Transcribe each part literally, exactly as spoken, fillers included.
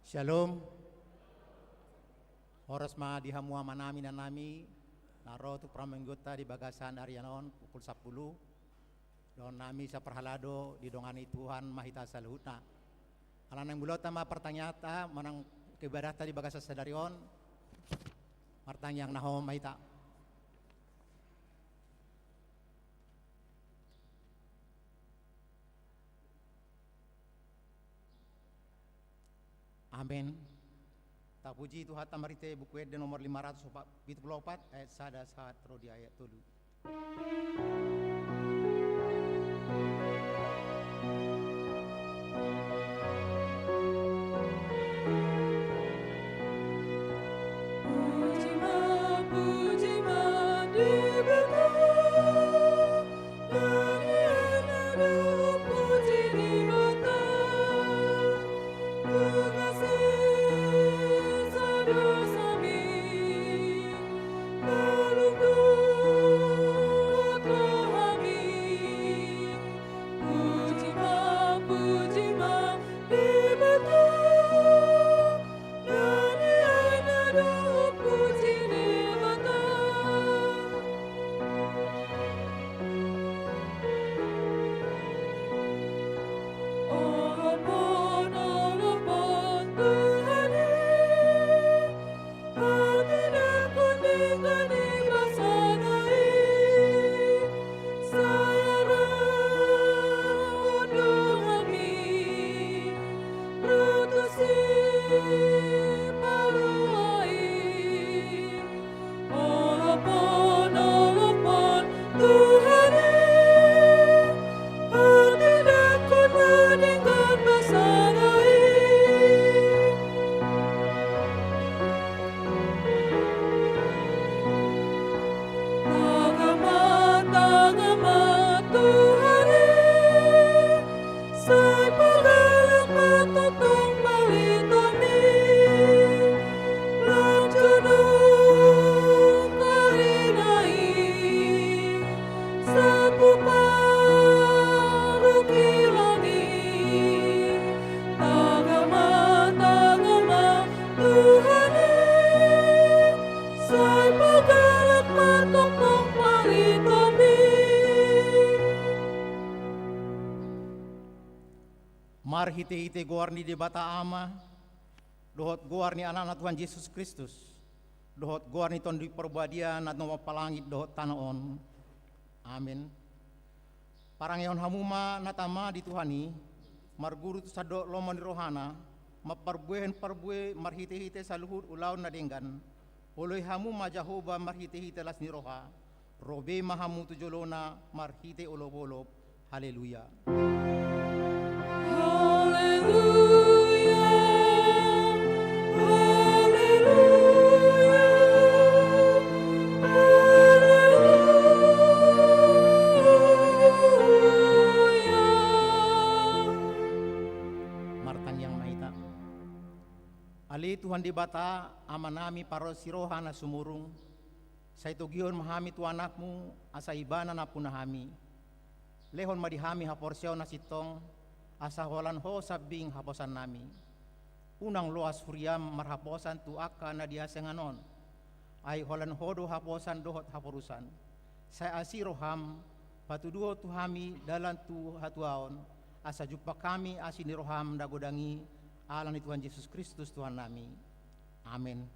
Shalom. Horas ma di hamu amanami, inanami, na ro tu parmingguonta di bagasan arian on pukul sampulu. Dohonon nami saparhalado, didongani Tuhan ma hita saluhutna. Ala naeng mulaonta ma partangianganta manang ibadahta di bagasan sadari on. Martangiang na homa ma hita. Amen. Tapuji Tuhanta marhite Buku Ende nomor lima ratus pitu pulu opat, ayat sada sahat ro di ayat tolu. Puji ma, puji ma Debata. Marhitehite goar ni Debata Ama, dohot goar ni Anakna Tuhan Jesus Kristus, dohot goar ni Tondi Parbadia na manompa langit dohot tano on. Amen. Parangehon hamu ma na tama di Tuhan i, marguru tu sandok lomo ni rohana, mamparbue parbue marhitehite saluhut ulaon na denggan. Oloi hamu ma Jahowa marhitehite las ni roha, ro be ma hamu tu jolona marhite olopolop. Haleluya. Haleluya. Haleluya. Haleluya. Martangiang ma hita. Ale Tuhan Debata, Amanami parasi roha na sumurung, sai togihon ma hami tu Anakmu, asa Ibana nampuna hami. Lehon ma di hami haporseaon na sintong, asa holan Ho sambing haposannami. Unang loas huriam marhaposan tu angka na di hasintongan on, ai holan Ho do haposan dohot haporusan. Sai asi roham, patuduhon tu hami dalan tu hatuaon, asa jumpang hami asi ni roham na godang i, ala ni Tuhan Jesus Kristus Tuhannami. Amen.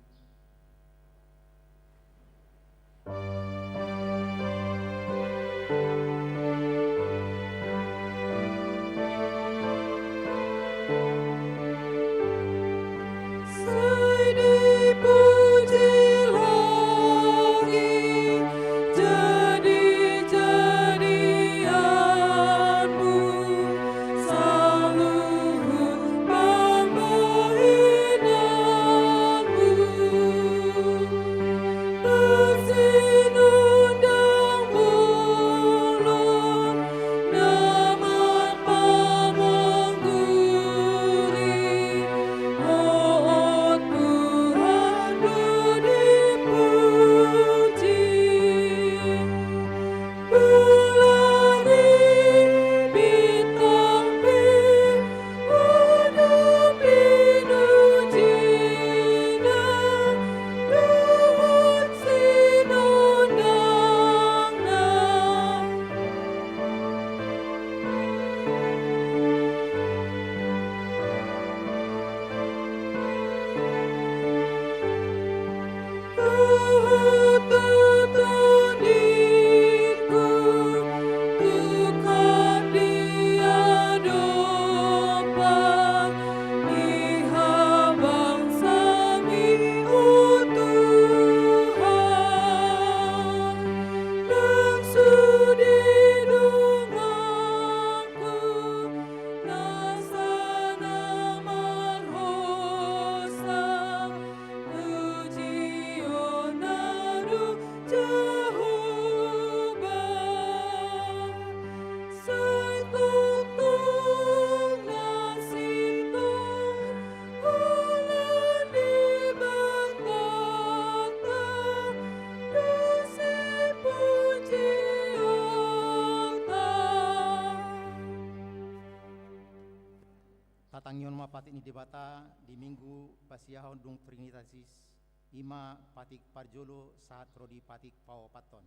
Tangihon ma patik ni Debata di Minggu pasiahon dung Trinitatis, i ma patik parjolo sahat ro di patik paopathon.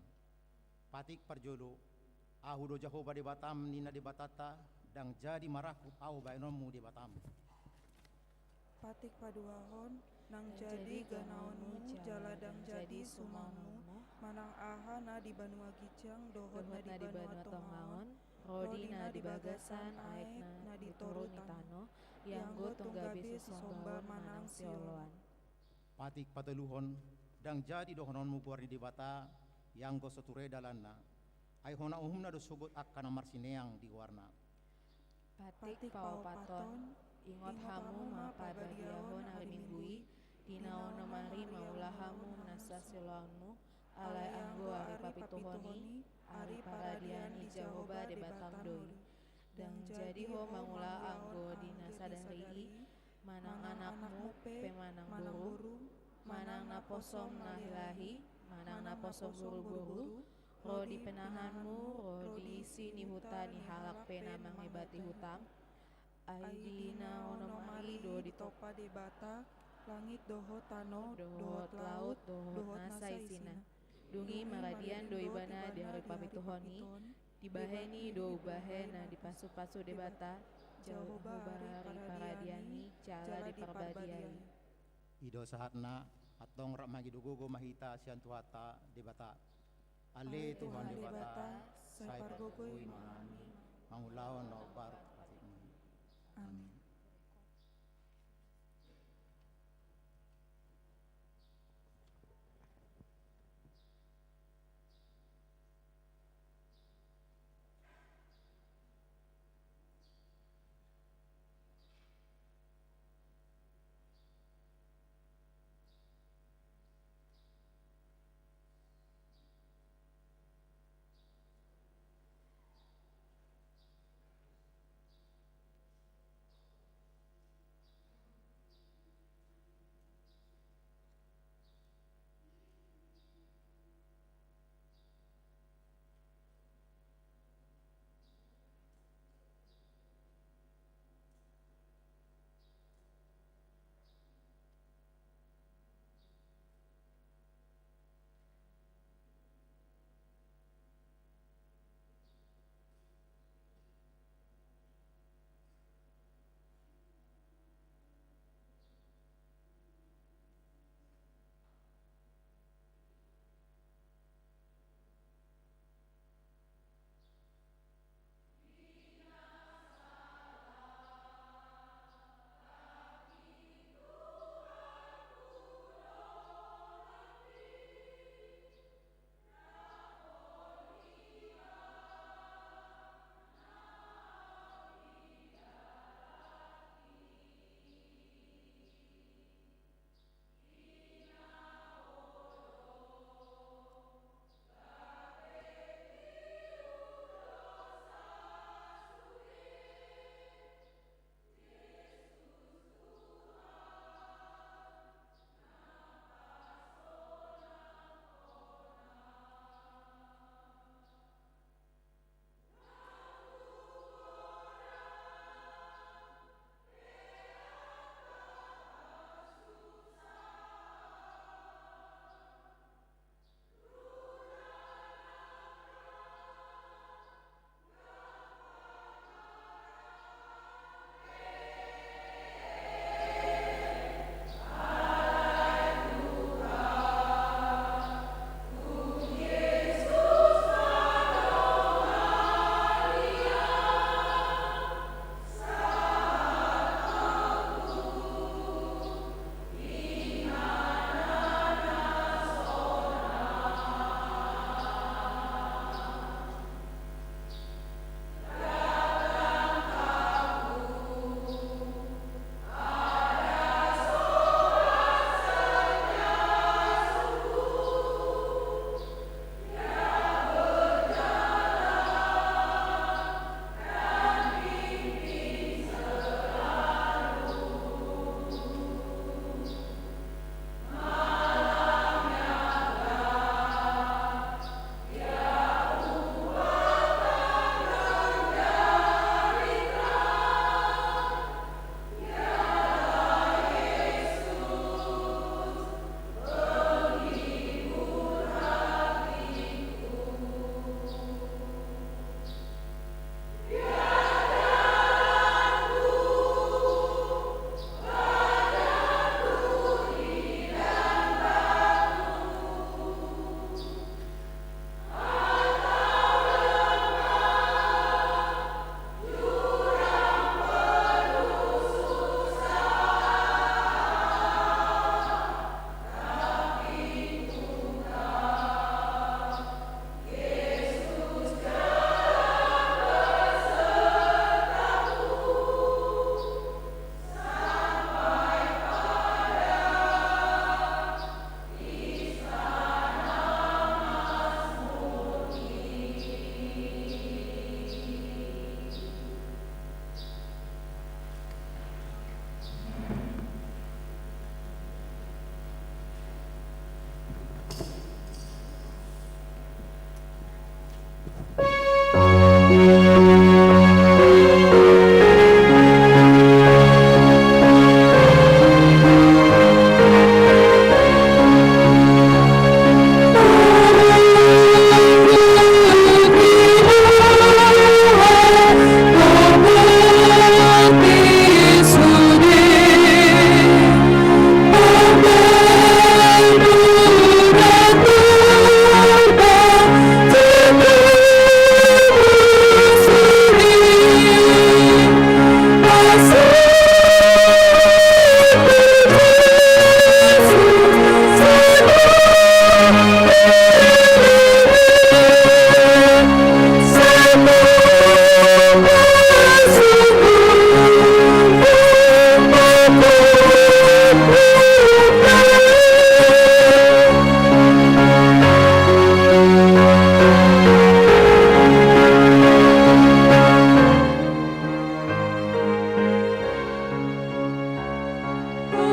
Patik parjolo, Ahu do Jahowa Debatam, ninna Debatanta, ndang jadi marangkup Ahu bahenonmu Debatam. Patik paduahon, ndang jadi ganaonmu jala ndang jadi sumaonmu manang aha na di banua ginjang dohot na di banua tonga on, ro di na di bagasan aek na di toru ni tano, ianggo tung gabe sisombaon manang sioloan. Patik patoluhon, ndang jadi dohononmu goar ni Debata, ianggo so ture dalanna. Ai hona uhumna do sogot angka na marsineang di goarna. Patik paopathon, ingot hamu ma parbadiahon ari Minggu i, di na onom ari mangula hamu nasa sioloanmu, alai anggo ari papituhon i, ari paradian ni Jahowa Debatam do i. Ndang jadi ho mangula anggo di na sadari i, manang anakmu pe manang borum, manang naposom na lahi, manang naposom boruboru, ro di penahanmu, ro di isi ni huta ni halak pe na mangebati hutam. Ai di na onom ari do ditompa Debata langit dohot tano, dohot laut, dohot nasa isina. Dung i maradian do ibana di ari papituhon i, dibahen i do umbahen na dipasupasu Debata, Jahowa ari paradian i jala di parbadian i. I do sahatna. Antong rap mangido gogo ma hita sian Tuhanta Debata. Ale Tuhan Debata, sai pargogoi ma hami mangulahon na hombar patikmi. Amin.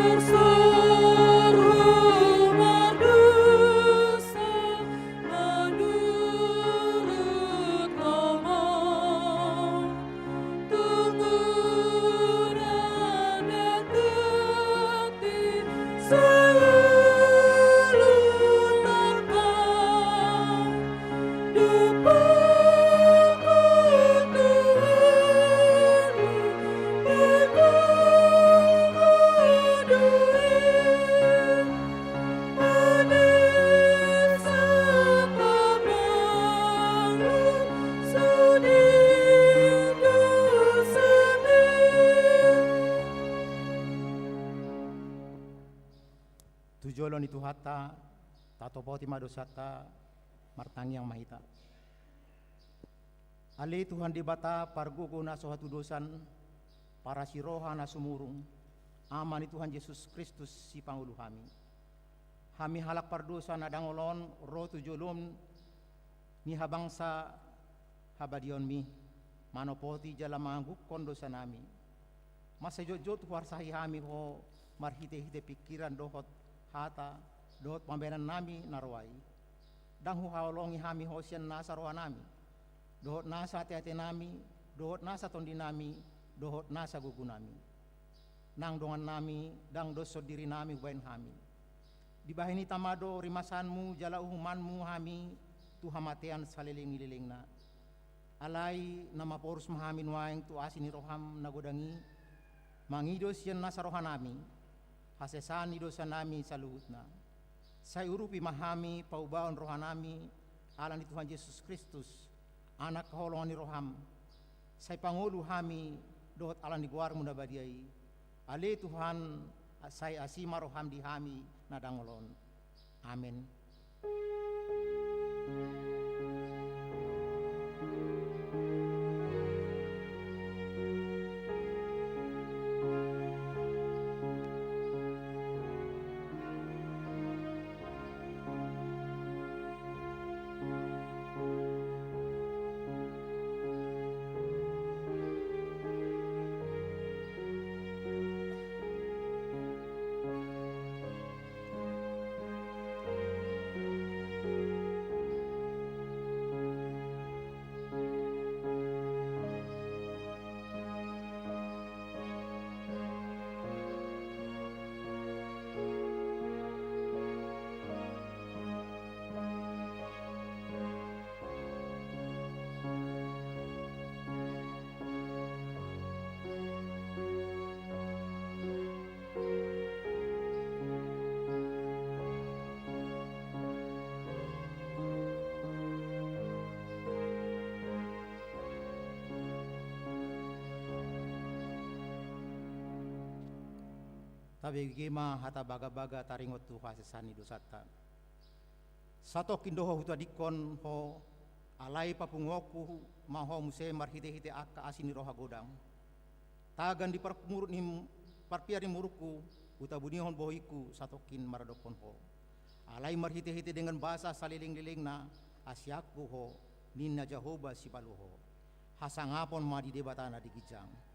Tersorong mardosa manurut Ho ma. Tunggu dan hati-hati selalu takkan. Tu jolo ni Tuhanta, tatopoti ma dosanta, martangiang ma hita. Ale Tuhan Debata, pargogo na so hatudosan, parasi roha na sumurung, Ama ni Tuhan Jesus Kristus, sipangolu hami. Hami halak pardosa na dangol on ro tu jolom ni habangsa habadiaonmi, manopoti jala manganggungkon dosanami. Mansai jotjot huparsahi hami Ho marhitehite pingkiran dohot hata dohot pambahenannami na roa i. Ndang huhaholongi hami Ho sian nasa rohanami dohot nasa ateatenami dohot nasa tondinami dohot nasa gogonami. Nang dongannami, ndang doshon dirinami hubahen hami. Dibahen hita ma do rimasanmu jala uhumanmu hami tu hamatean saleleng ni lelengna. Alai na maporus ma hami nuaeng tu asi ni roham na godang i, mangido sian nasa rohanami hasesaan ni dosanami saluhutna. Sai urupi ma hami paubahon rohanami ala ni Tuhan Jesus Kristus, Anak haholongan ni roham. Sai pangolu hami dohot ala ni goarmu na badia i. Ale Tuhan, sai asi ma roham di hami na dangol on. Amen. Tabege ma hata bagabaga taringot tu hasesaan ni dosanta. Satongkin do Ho hutadingkon Ho, alai papunguonku ma Ho muse marhitehite angka asi ni roha godang. Tagan di parmuruk ni, parpiar ni murukku, hutabunihon bohingku satongkin maradophon Ho. Alai marhitehite dengan basa saleleng-lelengna, asianku Ho, ninna Jahowa sipaluho. Hasangapon ma di Debata na di ginjang.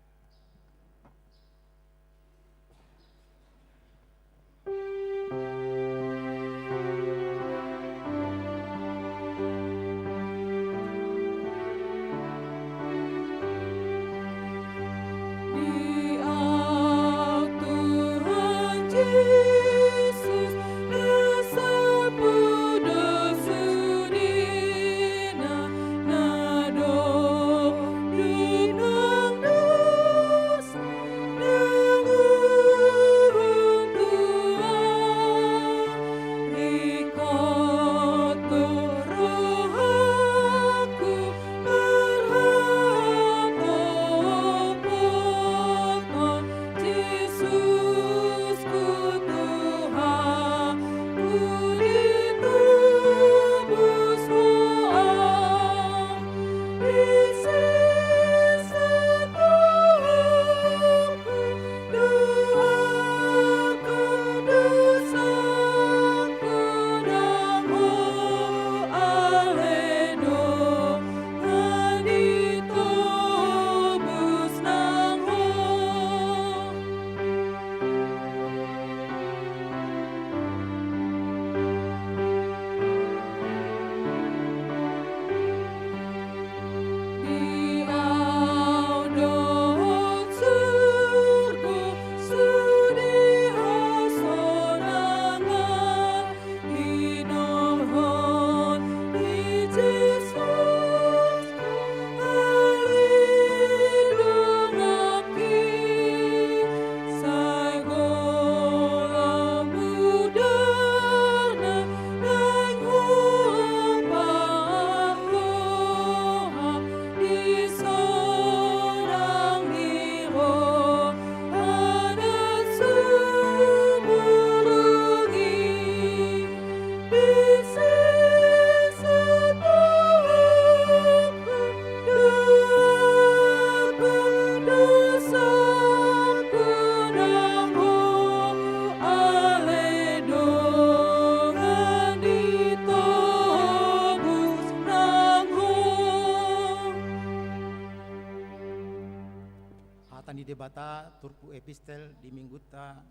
turpuk epistel di minggunta,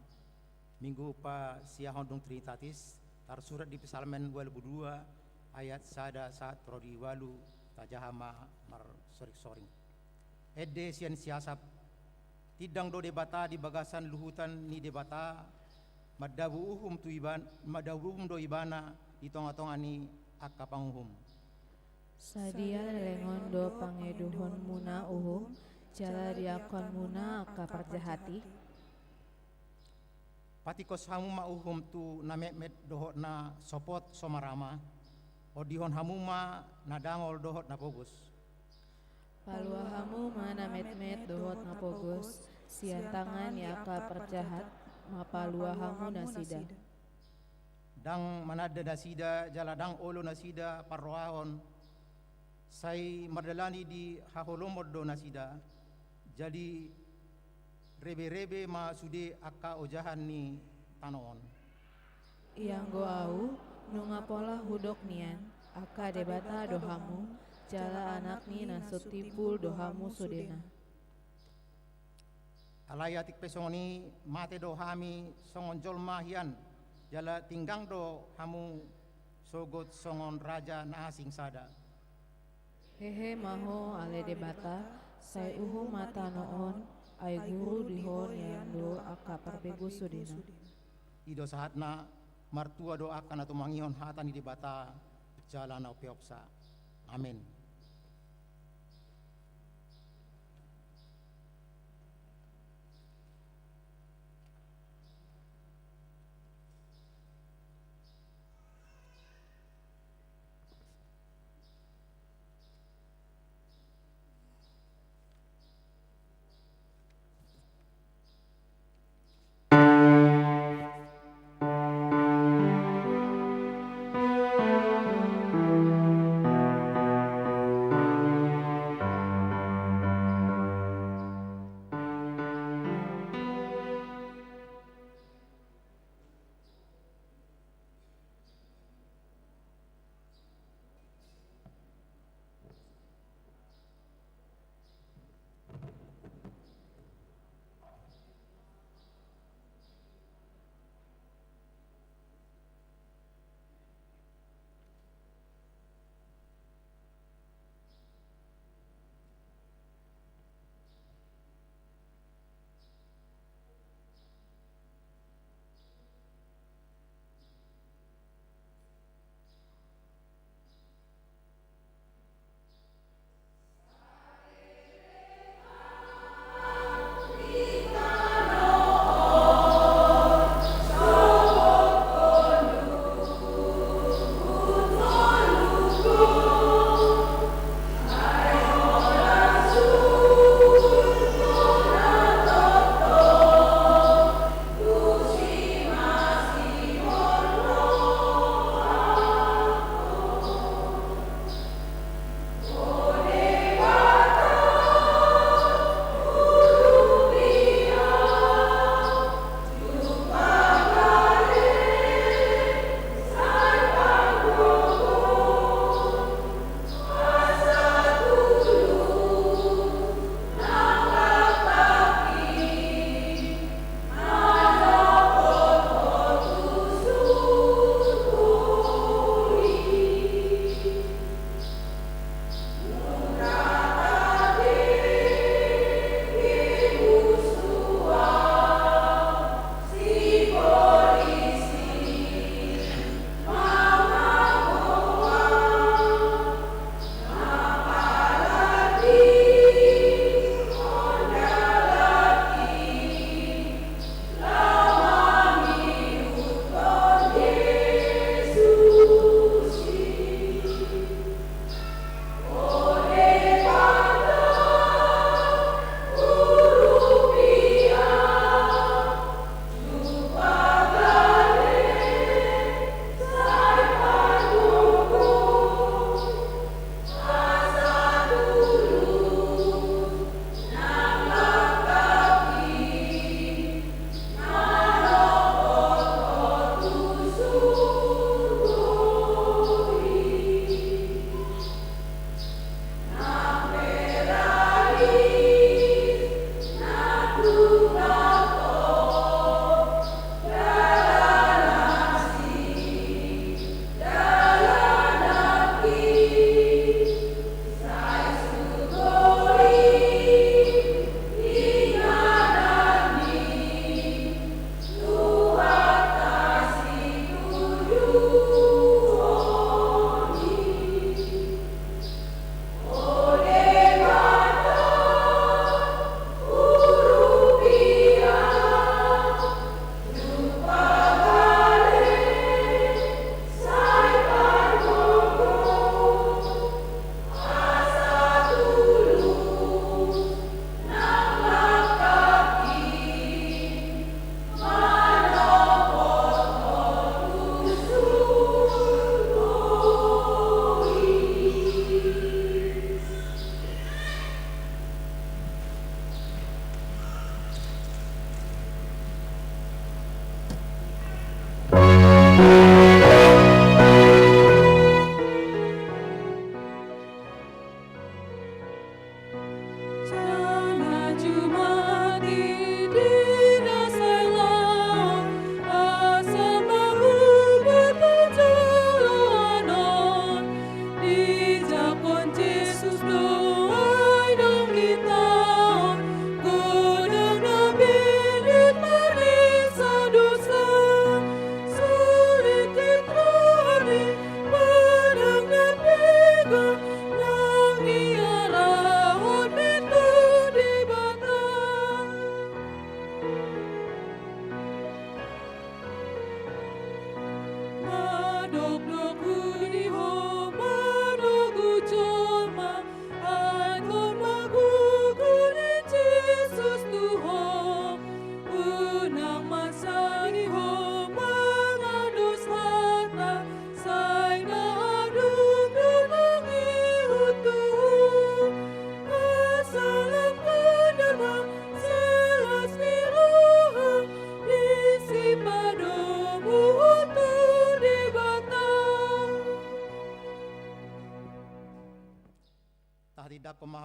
minggu pasiahondung Trinitatis, tarsurat di Psalmen ualu pulu dua ayat sada sahat ro di ualu, tajaha ma marsoring-soring. Ende sian si Asap. Tindang do Debata di bagasan luhutan ni Debata, mandabu uhum tu iban-, mandabu uhum do Ibana di tonga-tonga ni angka panguhum. Sadia lelengon do pangidohonmuna uhum, jala diangkoanmuna angka parjahat i? Patingkos hamu ma uhum tu na metmet dohot na sopot so marama, ondihon hamu ma na dangol dohot na pogos. Palua hamu ma na metmet dohot na pogos sian tangan ni angka parjahat, mapalua hamu nasida. Ndang mananda nasida jala ndang olo nasida parrohahon, sai mardalani di haholomon do nasida, jadi rebe-rebe ma sude angka ojahan ni tano on. Ianggo ahu, nunga pola hudok nian, angka debata do hamu, jala anak ni na so timbul do hamu sudena. Alai atik pe songon i, mate do hami songon jolma hian, jala tinggang do hamu sogot songon raja na asing sada. Hehe ma ho ale Debata, sai uhum ma tano on, ai guru di ho nian do angka parbegu sudena. I do sahatna. Martua do angka na tumangihon hata ni Debata jala na umpeopsa. Amen.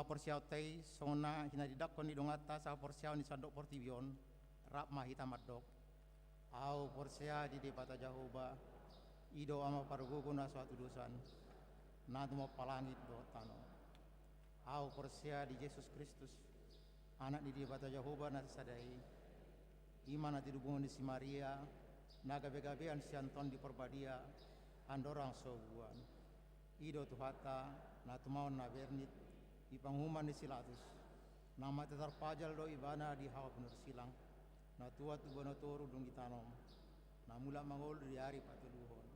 Haporseaonta i songon na hinadindanghon ni donganta sahaporseaon di sandok portibi on, rap ma hita mandok: Ahu porsea di Debata Jahowa, i do Ama pargogo na so hatudosan, na tumompa langit dohot tano. Ahu porsea di Jesus Kristus, Anak ni Debata Jahowa na sasada i, i ma na tinubungan ni si Maria, na gabegabean sian Tondi Parbadia, andorang so buan. I do Tuhanta, na tumaon na bernit, di panguhuman ni si Pilatus, na mate tarpajal do Ibana di hau pinarsilang, na tuat tu banua toru dung ditanom, na mulak mangolu di ari patoluhon,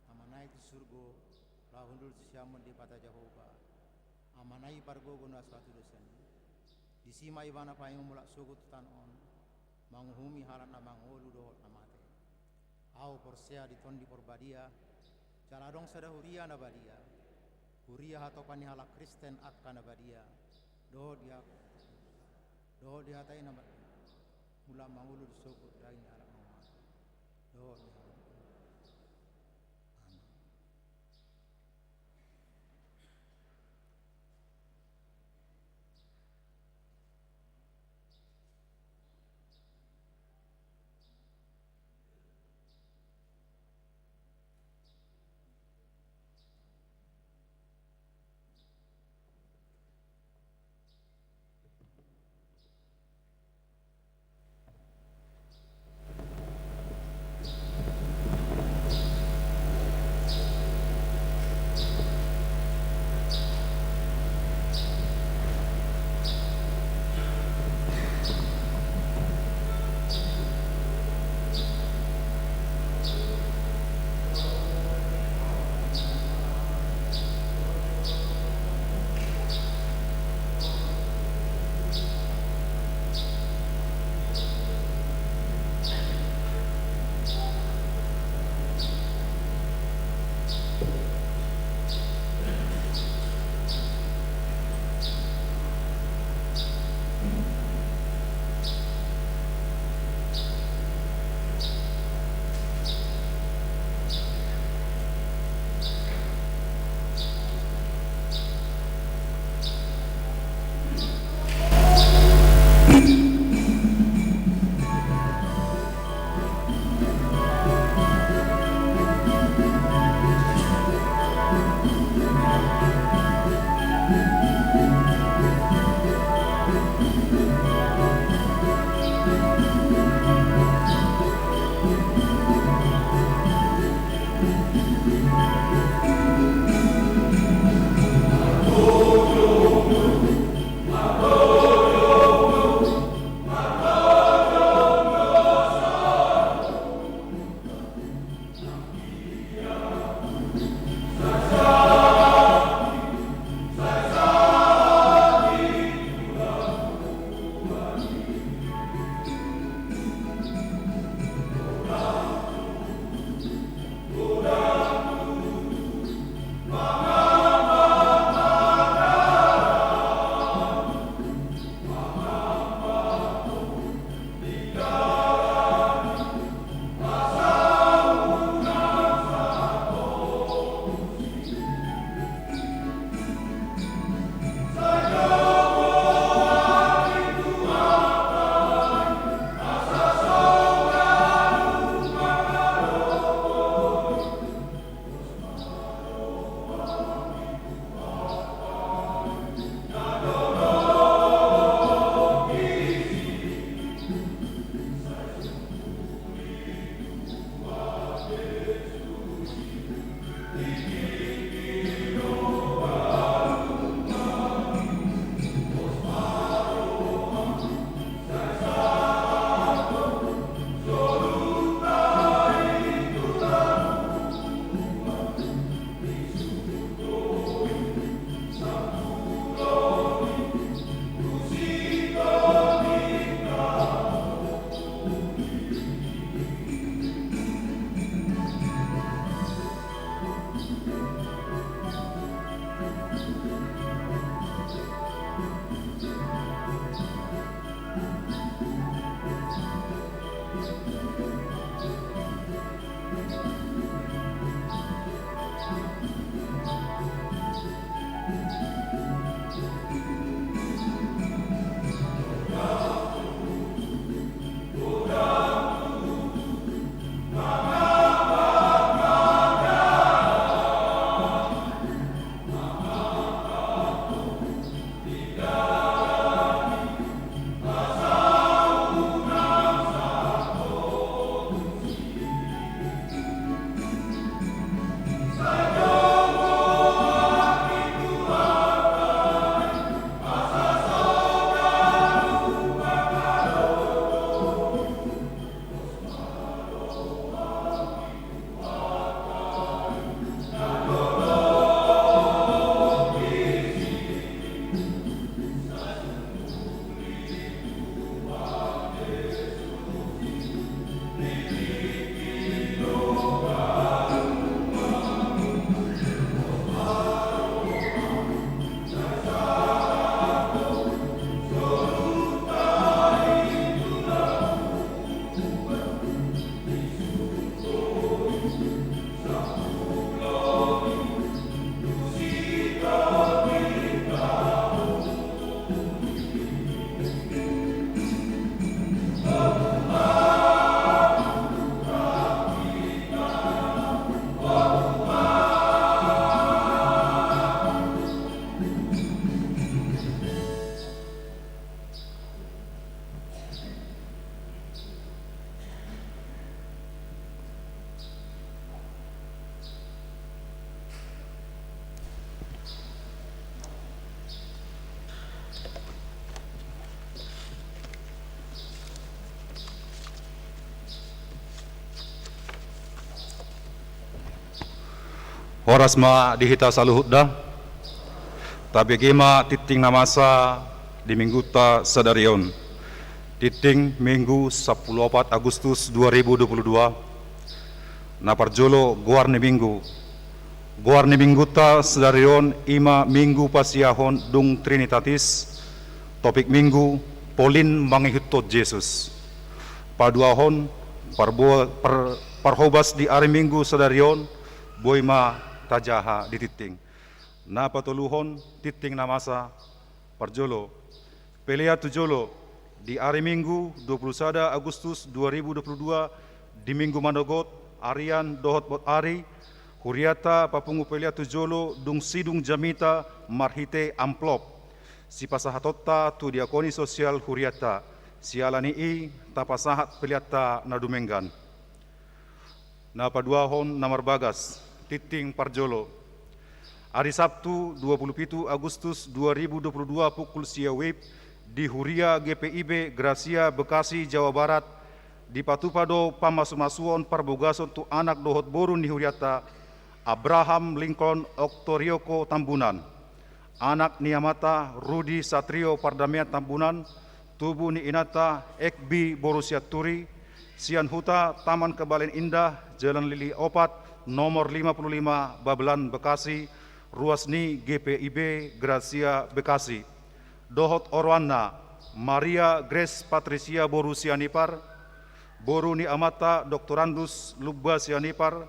na manaek tu surgo, laho hundul tu siamun Debata Jahowa, Amana i pargogo na so hatudosan i. Disi ma Ibana paima mulak sogot tu tano on, manguhumi halak na mangolu dohot na mate. Ahu porsea di Tondi Parbadia, jala adong sada huria na badia, huria hatopan ni halak Kristen angka na badia, dohot di hata, dohot di hata i na badia, mulak mangolu di sogot daging ni halak na mate, dohot di halak. Amen. Horas ma di hita saluhutna. Tabege ma tingting na masa di minggunta sadari on. Tingting Minggu sampulu opat Agustus dua ribu dua puluh dua. Na parjolo, goar ni minggu. Goar ni minggunta sadari on i ma Minggu Pasiahon dung Trinitatis. Topik minggu: Polin mangihuthon Jesus. Paduahon, parbo-, par-, parhobas di ari Minggu sadari on, boi ma tajaha di tingting. Na patoluhon, tingting na masa. Parjolo, pelea tu jolo. Di ari Minggu dua puluh sada Agustus dua ribu dua puluh dua, di Minggu manogot, arian dohot bot ari, hurianta papungu pelea tu jolo dung sidung jamita marhite amplop. Sipasahatonta tu diakoni sosial hurianta. Siala ni i tapasahat peleanta na dumenggan. Na paduahon, na marbagas, tingting parjolo. Ari Sabtu dua puluh pitu Agustus dua ribu dua puluh dua pukul sia WIB di Huria G P I B Gracia Bekasi, Jawa Barat, dipatupa do pamasumasuon parbagason tu anak dohot boru ni hurianta, Abraham Lincoln Oktorioko Tambunan, anak ni amanta Rudi Satrio Pardamean Tambunan, tubu ni inanta Ekbi boru Sianturi, sian huta Taman Kebalen Indah, Jalan Lili opat, nomor lima puluh lima, Babelan, Bekasi, ruas ni G P I B Gracia Bekasi. Dohot oroanna, Maria Grace Patricia boru Sianipar, boru ni amanta Doktorandus Lumba Sianipar,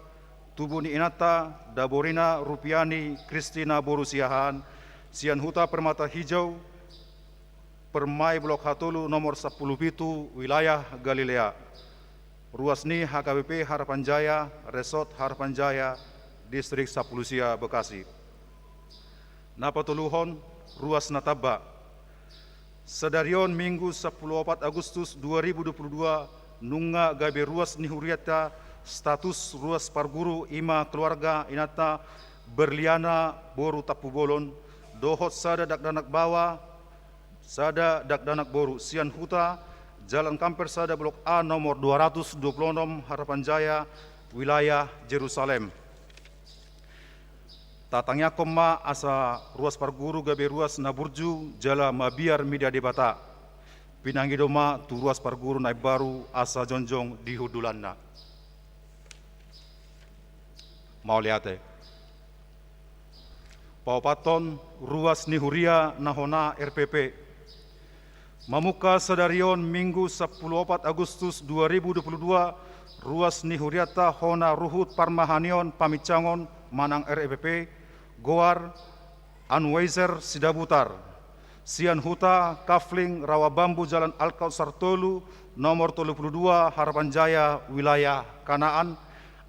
tubu ni inanta Daborina Rupiani Kristina boru Siahaan, sian huta Permata Hijau, Permai Blok H tolu nomor sampulu pitu, wilayah Galilea, ruas ni H K B P Harapan Jaya, Resort Harapan Jaya, Distrik Sampulu Sia, Bekasi. Na patoluhon, ruas na tamba. Sadari on Minggu sampulu opat Agustus dua ribu dua puluh dua, nunga gabe ruas ni hurianta status ruas parguru, i ma keluarga inanta Berliana boru Tampubolon, dohot sada dakdanak baoa, sada dakdanak boru, sian huta Jalan Kamper sada, Blok A, nomor dua ratus dua puluh onom, Harapan Jaya, wilayah Jerusalem. Tatangiangkon ma asa ruas parguru gabe ruas na burju jala mabiar mida Debata. Pinangido ma tu ruas parguru na imbaru asa jongjong di hundulanna. Mauliate. Paopathon, ruas ni huria na hona R P P. Mamungka sadari on Minggu sampulu opat Agustus dua ribu dua puluh dua, ruas ni hurianta hona Ruhut Parmahanion Pamincangon manang R P P, goar Anwaiser Sidabutar, sian huta Kafling Rawa Bambu, Jalan Alkaut Sartolu, nomor tolu puluh dua, Harapan Jaya, wilayah Kanaan,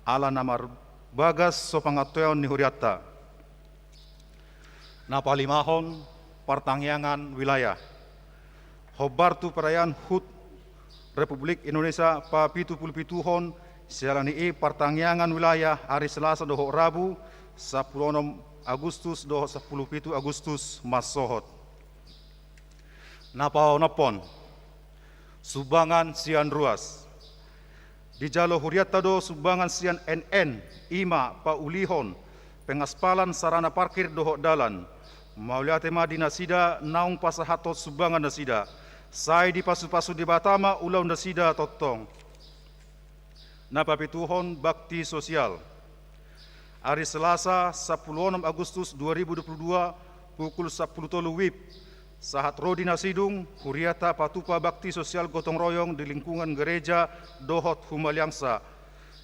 ala na marbagas so pangantuaon ni hurianta. Na palimahon, partangiangan wilayah. Hombar tu perayaan HUT Republik Indonesia papitu puluh pituhon, siala ni i partangiangan wilayah ari Selasa dohot Rabu, sampulu onom Agustus dohot sampulu pitu Agustus, mansohot. Na paonomhon, sumbangan sian ruas. Dijalo hurianta do sumbangan sian N N, i ma paulihon pengaspalan sarana parkir dohot dalan. Mauliate ma di nasida naung pasahathon sumbangan nasida. Sai dipasupasu Debata ma ulaon nasida tongtong. Na papituhon, bakti sosial. Ari Selasa, sampulu onom Agustus dua ribu dua puluh dua, pukul sampulu tolu WIB, sahat ro di Nasidung, hurianta patupa bakti sosial gotong royong di lingkungan gereja dohot humaliangsa.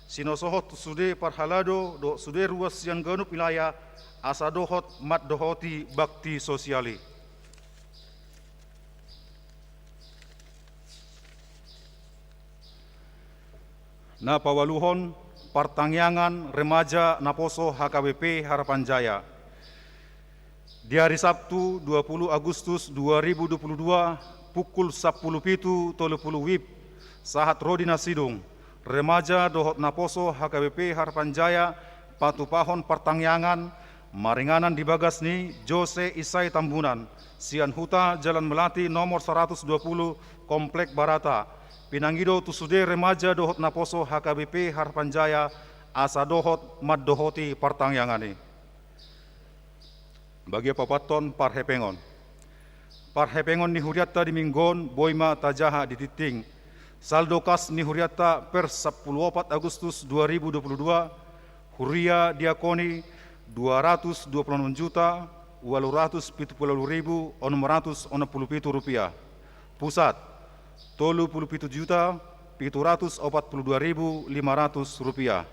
Sinosohot tu sude parhalado dohot sude ruas sian ganup wilayah asa dohot mandohoti bakti sosial i. Na paualuhon, partangiangan remaja naposo H K B P Harapan Jaya. Di ari Sabtu, dua puluh Agustus dua ribu dua puluh dua, pukul sampulu pitu tolu puluh WIB, sahat ro di Nasidung, remaja dohot naposo H K B P Harapan Jaya patupahon partangiangan maringanan di bagas ni Jose Isai Tambunan, sian huta Jalan Melati nomor saratus dua puluh, Komplek Barata. Pinangido tu sude remaja dohot naposo H K B P Harapan Jaya asa dohot mandohoti partangiangan i. Bagian paopathon, parhepengon. Parhepengon ni hurianta di minggu on boi ma tajaha di tingting. Saldo kas ni hurianta per sampulu opat Agustus dua ribu dua pulu dua, huria diakoni dua ratus dua pulu onom juta ualu ratus pitu pulu ualu ribu onom ratus onom pulu pitu rupiah. Pusat, tolu pulu pitu juta pitu ratus opat pulu dua ribu lima ratus rupiah.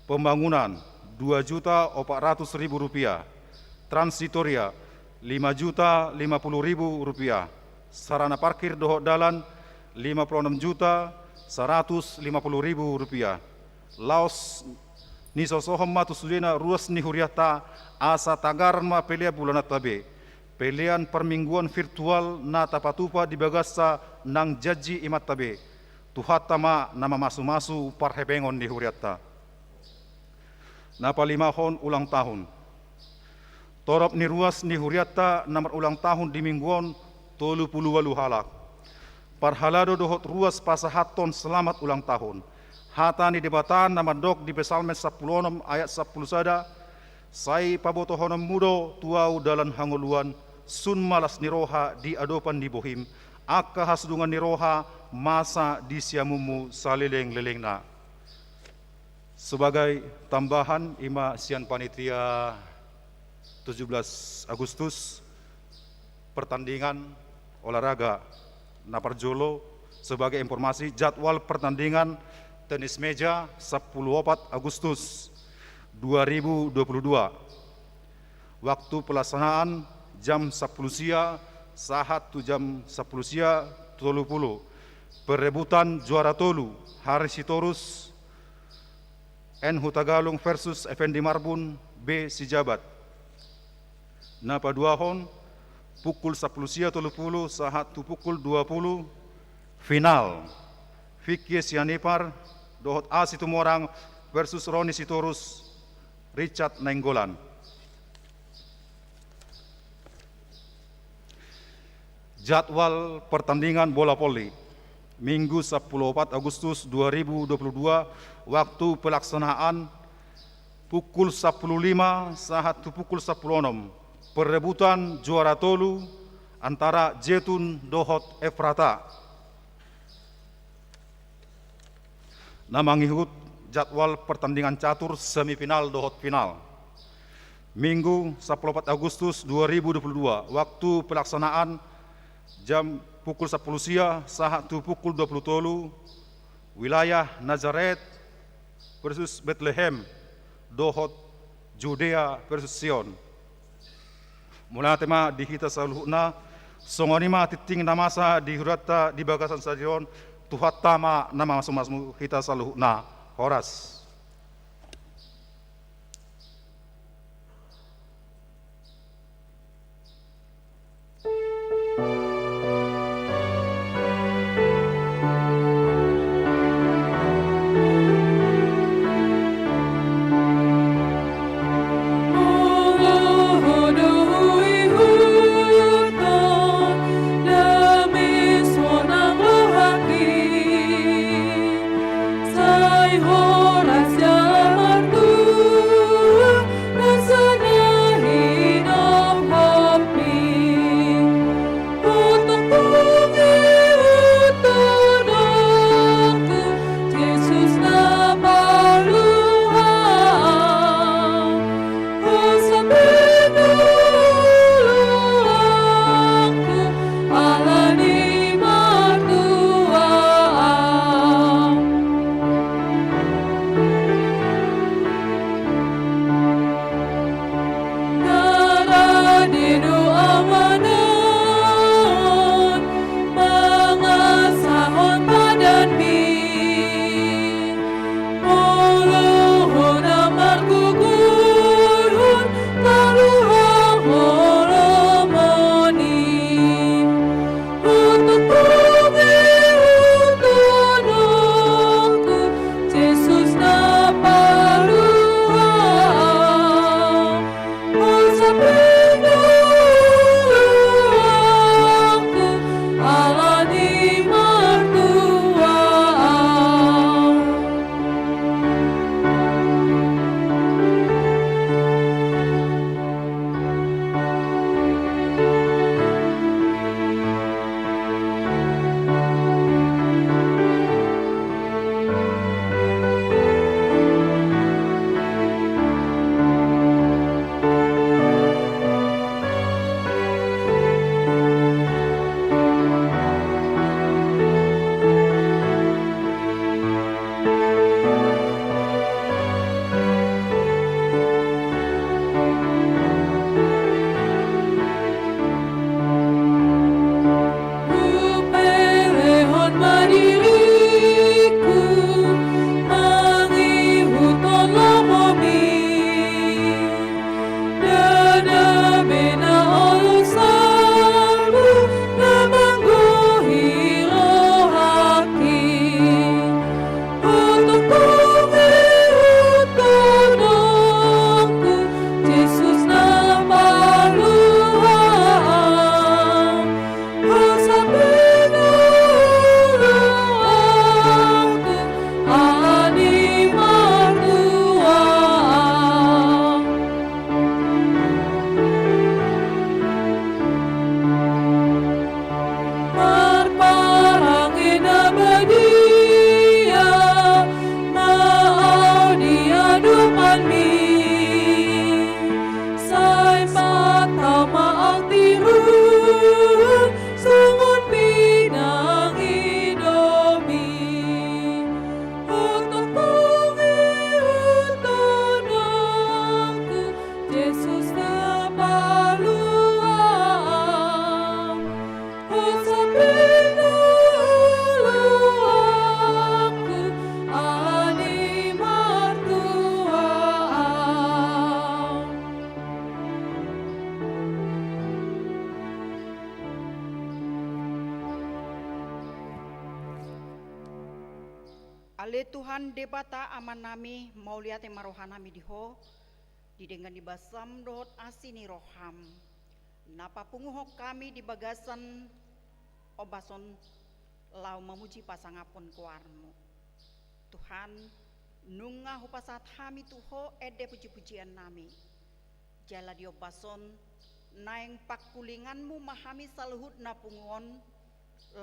Pembangunan, dua juta opat ratus ribu rupiah. Transitoria, lima juta lima pulu ribu rupiah. Sarana parkir dohot dalan, lima pulu onom juta saratus lima pulu ribu rupiah. Laos nisosohon ma tu sudena ruas ni hurianta, asa tagar ma pelean bulananta be. Pelean parmingguan virtual na tapatupa di bagasna nang janji imanta be. Tuhanta ma na mamasumasu parhepengon ni hurianta. Na palimahon, ulang tahun. Torop ni ruas ni hurianta na marulang tahun di minggu on tolu pulu ualu halak. Parhalado dohot ruas pasahathon selamat ulang tahun. Hata ni Debata na mandok di Psalmen sampulu onom ayat sampulu sada, sai pabotohononmu do tu ahu dalan hangoluan, sun ma las ni roha di adopan ni bohim, angka hasudungan ni roha masa di siamunmu salelenglelengna. Sebagai tambahan, ima sian panitia tujuh belas Agustus, pertandingan olahraga. Na parjolo, sebagai informasi, jadwal pertandingan tenis meja sampulu opat Agustus dua ribu dua pulu dua. Waktu pelaksanaan jam sampulu sia sahat tu jam sampulu sia tolu pulu. Perebutan juara tolu, Hari Sitorus, N Hutagalung versus Effendi Marbun, B Sijabat. Na paduahon, pukul sampulu sia tolu pulu sahat tu pukul dua pulu, final. Vicky Sianipar dohot A Situmorang versus Roni Sitorus, Richard Nainggolan. Jadwal pertandingan bola voli. Minggu sampulu opat Agustus dua ribu dua pulu dua, waktu pelaksanaan pukul sampulu lima sahat tu pukul sampulu onom. Perebutan juara tolu antara Jetun dohot Efrata. Na mangihut jadwal pertandingan catur semifinal dohot final. Minggu sampulu opat Agustus dua ribu dua pulu dua, waktu pelaksanaan jam pukul sampulu sia sahat tu pukul dua pulu tolu, wilayah Nazaret versus Betlehem dohot Judea versus Sion. Mauliate ma di hita saluhutna, songon i ma tingting na masa di hurianta di bagasan sadari on, Tuhanta ma na mamasumasu hita saluhutna. Horas. Ale Tuhan Debata Amanami, mauliate ma rohanami di Ho, di denggan ni basam dohot asi ni roham, na papunguhon hami di bagasan ombas on laho mamuji pasangapon goarmu. Tuhan, nunga hupasahat hami tu Ho ende pujipujiannami. Jala di ombas on, naeng pangkulinganmu ma hami saluhutna pungu on,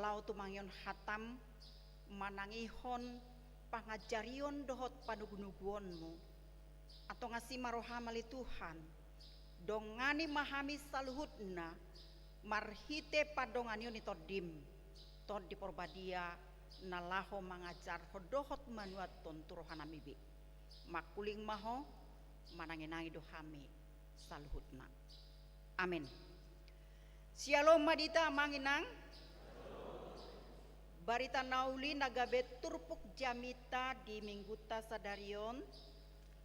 laho tumangihon hatam, manangihon pangajarion dohot panubunubuonmu. Antong asi ma roham ale Tuhan, dongani ma hami saluhutna, marhite pandonganion ni Tondim, Tondi Porbadia, na laho mangajarhon dohot manuathon tu rohanami be. Mangkuling ma Ho, mananginangi do hami saluhutna. Amen. Syalom ma di hita amang inang. Barita na uli na gabe turpuk jamita di minggunta sadari on,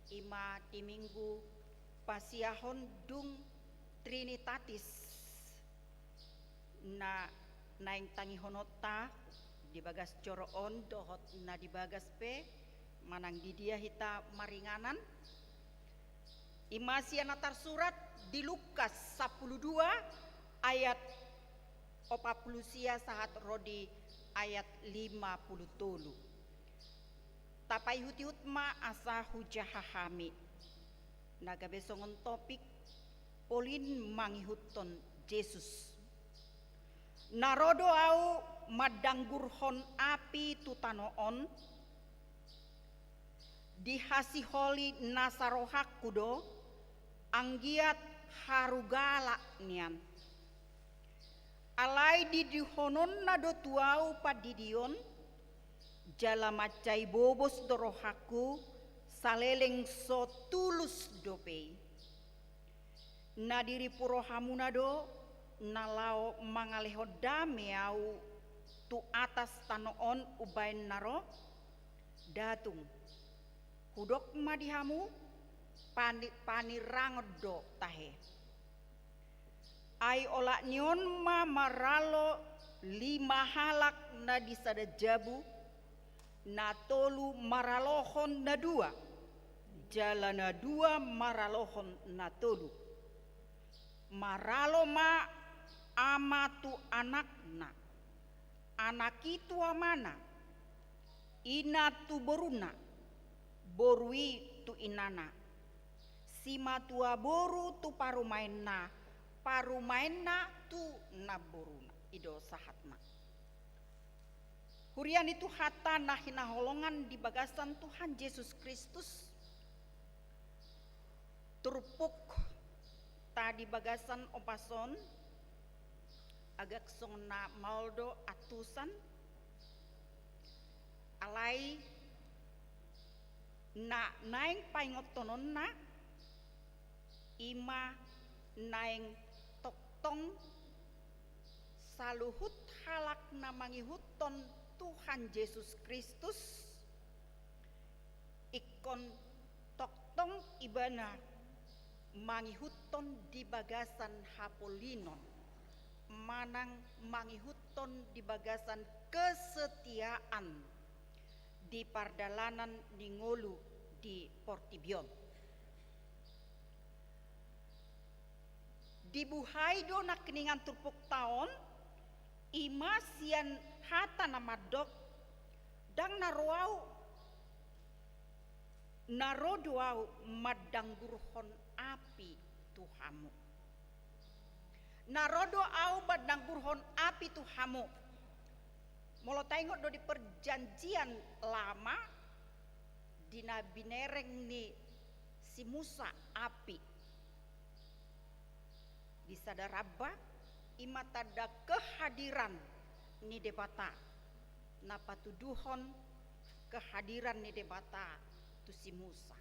i ma di minggu pasiahon dung Trinitatis. Na naeng tangihononta di bagas joro on dohot na di bagas pe, manang di dia hita maringanan. I ma sian na tarsurat di Lukas sampulu dua ayat opat pulu sia sahat ro di ayat lima pulu tolu. Tapaihutihut ma asa hujaha hami. Na gabe songon topik, polin mangihuthon Jesus. Na ro do ahu mandanggurhon api tu tano on, dihasiholi nasa rohangku do, anggiat harugalak nian. Alai didihononna do tu ahu pandidion, jala mansai bobos do rohangku, saleleng so tulus dope i. Na diripu rohamuna do, na laho mangalehon dame ahu tu atas tano on umbaen na ro? Nda tung. Hudok ma di hamu, pani-, paninrangon do tahe. Ai olat ni on ma maralo lima halak na di sada jabu, na tolu maralohon na dua, jala na dua maralohon na tolu. Maralo ma ama tu anakna, anak i tu amana, ina tu boruna, boru i tu inana, simatua boru tu parumaenna, parumaenna tu namboruna. I do sahatna. Huria ni Tuhanta na hinaholongan di bagasan Tuhan Jesus Kristus, turpukta di bagasan ombas on, agak songon na maol do antusan, alai na naeng paingothononna, i ma naeng tongtong saluhut halak na mangihuthon Tuhan Jesus Kristus, ingkon tongtong ibana mangihuthon di bagasan hapolinon, manang mangihuthon di bagasan kesetiaan di pardalanan ni ngolu di portibi on. Dibuhai do nangkiningan turpukta on, i ma sian hata na mandok, ndang na ro ahu, na ro do ahu mandanggurhon api tu hamu. Na ro do ahu mandanggurhon api tu hamu. Molo taingot do di Perjanjian Lama, di na binereng ni si Musa api di sada ramba, i ma tanda kehadiran ni Debata, na patuduhon kehadiran ni Debata tu si Musa.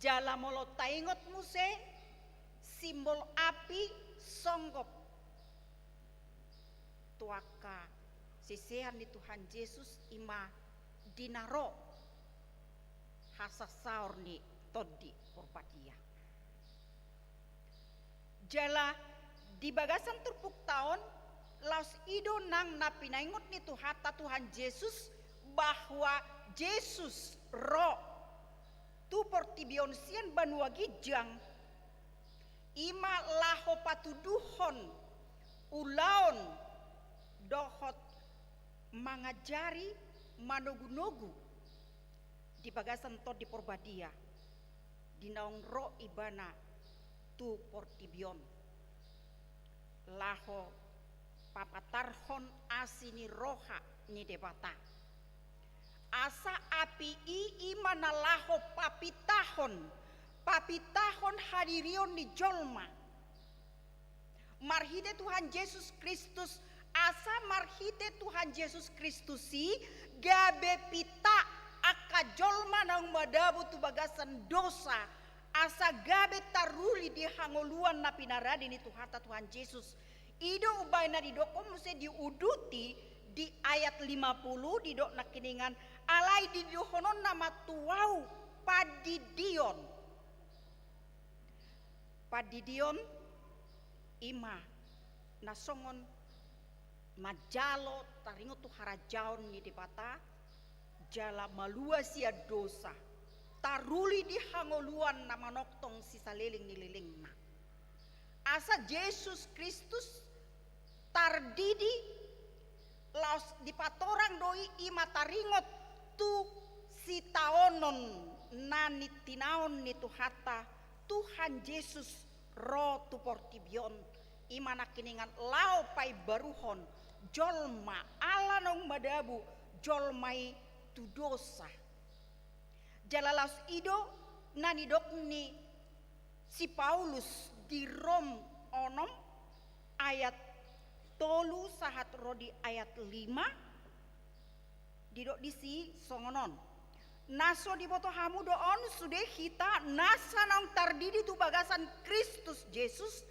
Jala molo taingot muse, simbol api songgop tu angka sisean ni Tuhan Jesus, i ma di na ro hasasaor ni Tondi Porbadia. Jala di bagasan turpukta on, laos i do nang na pinaingot ni Tuhanta Tuhan Jesus bahwa Jesus ro tu portibi on sian banua ginjang, i ma laho patuduhon ulaon dohot mangajari, manogunogu di bagasan Tondi Parbadia di naung ro ibana tu portibi on, laho papatarhon asi ni roha ni Debata. Asa api i i ma na laho papitahon, papitahon hadirion ni jolma marhite Tuhan Jesus Kristus, asa marhite Tuhan Jesus Kristus i gabe pita angka jolma naung madabu tu bagasan dosa, asa gabe taruli di hangoluan na pinarade ni Tuhanta Tuhan Jesus. I do umbahen na didokkon muse diuduti di ayat lima puluh, didok nangkiningan, alai didohononna ma tu ahu pandidion. Pandidion i ma na songon manjalo taringot tu harajaon ni Debata, jala malua sian dosa, taruli di hangoluan na manongtong sisaleleng ni lelengna. Asa Jesus Kristus tardidi, laos dipatorang do i, i ma taringot tu sitaonon na nitinaon ni Tuhanta, Tuhan Jesus ro tu portibi on, i ma nangkiningan laho paimbaruhon jolma ala naung madabu jolma i tu dosa. Jala laos i do na nidok ni si Paulus di Rom onom ayat tolu sahat ro di ayat lima, didok disi songon on. Na so diboto hamu do on sude hita nasa naung tardidi tu bagasan Kristus Jesus,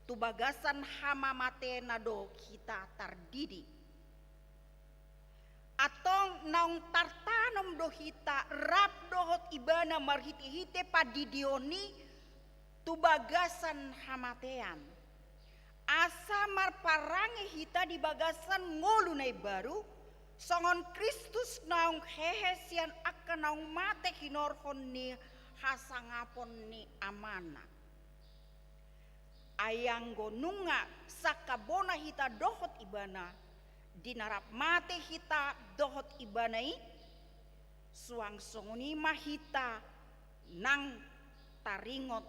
tu bagasan hamamateanna do hita tardidi. Antong naung tartanom do hita rap dohot ibana marhitehite pandidion i tu bagasan hamatean. Asa marparange hita di bagasan ngolu na imbaru, songon Kristus naung hehe sian angka naung mate hinorhon ni hasangapon ni Amana. Ai anggo nunga sangkap bona hita dohot ibana, di na rap mate hita dohot ibana i, suang songon i ma hita nang taringot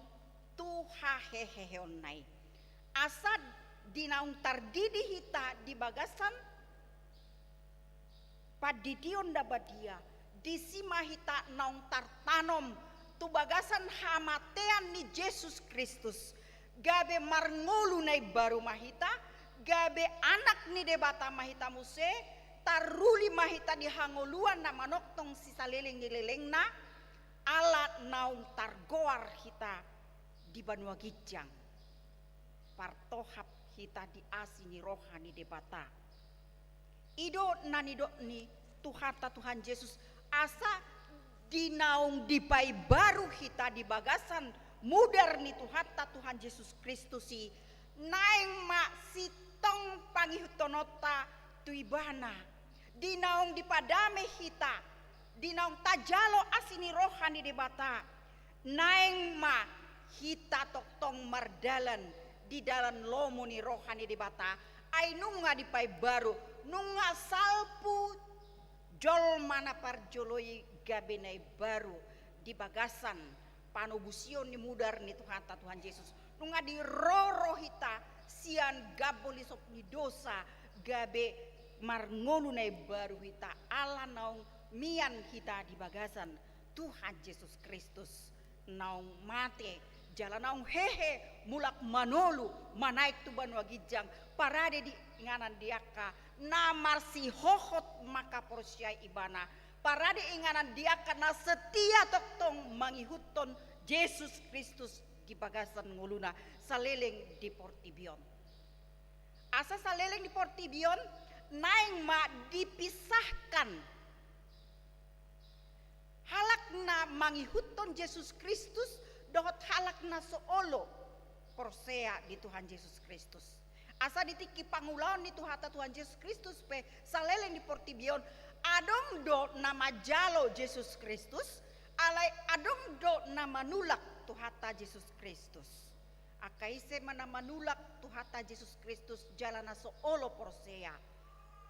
tu haheheonna i. Asa di naung tardidi hita di bagasan pandidion na badia, disi ma hita naung tartanom tu bagasan hamatean ni Jesus Kristus. Gabe marngolu na imbaru ma hita, gabe anak ni Debata ma hita muse, taruli ma hita di hangoluan na manongtong sisaleleng ni lelengna, ala naung targoar hita di banua ginjang, partohap hita di asi ni roha ni Debata. I do na nidok ni Tuhanta Tuhan Jesus, asa di naung dipaimbaru hita di bagasan mudar ni Tuhanta Tuhan Jesus Kristus i, naeng ma sintong pangihuthononta tu ibana. Di naung dipadame hita, di naung tajalo asi ni roha ni Debata, naeng ma hita tongtong mardalan di dalan lomo ni roha ni Debata, ai nunga dipaimbaru, nunga salpu jolma na parjolo i gabe na imbaru di bagasan panobusion ni mudar ni Tuhanta Tuhan Jesus. Nunga diroro hita sian gambo lisop ni dosa, gabe marngolu na imbaru hita ala naung mian hita di bagasan Tuhan Jesus Kristus naung mate, jala naung hehe mulak manolu, manaek tu banua ginjang, parade di inganan di angka na marsihohot mangkaporseai ibana, parade inganan di angka na setia tongtong mangihuthon Jesus Kristus di bagasan ngoluna saleleng di portibi on. Asa saleleng di portibi on naeng ma dipisahkan halak na mangihuthon Jesus Kristus dohot halak na so olo porsea di Tuhan Jesus Kristus. Asa di tingki pangulaon ni Tuhanta Tuhan Jesus Kristus pe saleleng di portibi on, Adong do na manjalo Jesus Kristus, alai adong do na manulak Tuhanta Jesus Kristus. Angka ise ma na manulak Tuhanta Jesus Kristus jala na so olo porsea,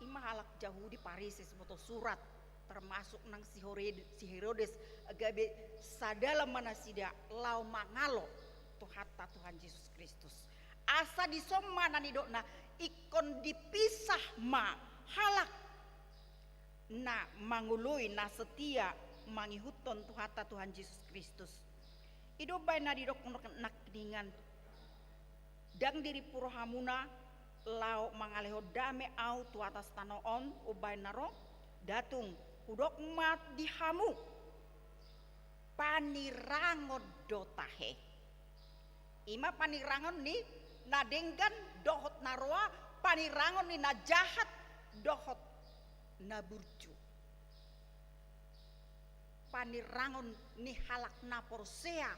i ma halak Jahudi, Parise, siboto surat, termasuk nang si Hore-, si Herodes, gabe sadalan ma nasida laho mangalo Tuhanta Tuhan Jesus Kristus. Asa dison ma na nidokna, ingkon dipisah ma halak na mangoloi, na setia mangihuthon Tuhanta Tuhan Jesus Kristus. I do umbahen na didok nangkiningan, ndang dirimpu rohamuna laho mangalehon dame Ahu tu atas tano on umbahen na ro? Nda tung, hudok ma di hamu, panirangon do tahe. I ma panirangon ni na denggan dohot na roa, panirangon ni na jahat dohot na burju. Panirangon ni halak na porsea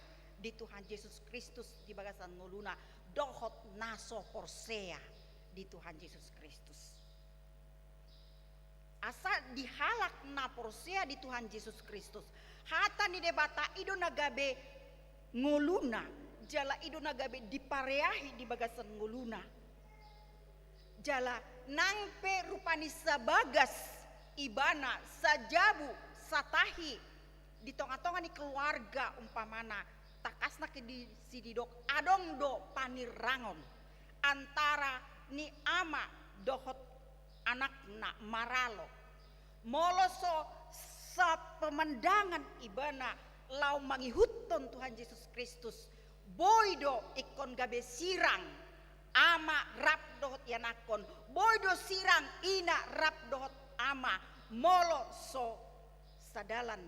di Tuhan Jesus Kristus di bagasan ngoluna dohot na so porsea di Tuhan Jesus Kristus. Asa di halak na porsea di Tuhan Jesus Kristus, hata ni Debata i do na gabe ngoluna, jala i do na gabe dipareahi di bagasan ngoluna. Jala nang pe rupani sabagas ibana, sajabu, satahi, di tonga-tonga ni keluarga umpamana, tangkasna ke di si didok, adong do panirangon antara ni ama dohot anakna maralo. Molo so sapemandangan ibana laho mangihuthon Tuhan Jesus Kristus, boi do ingkon gabe sirang ama rap dohot ianakhon, boi do sirang ina rap dohot ama, molo so sadalan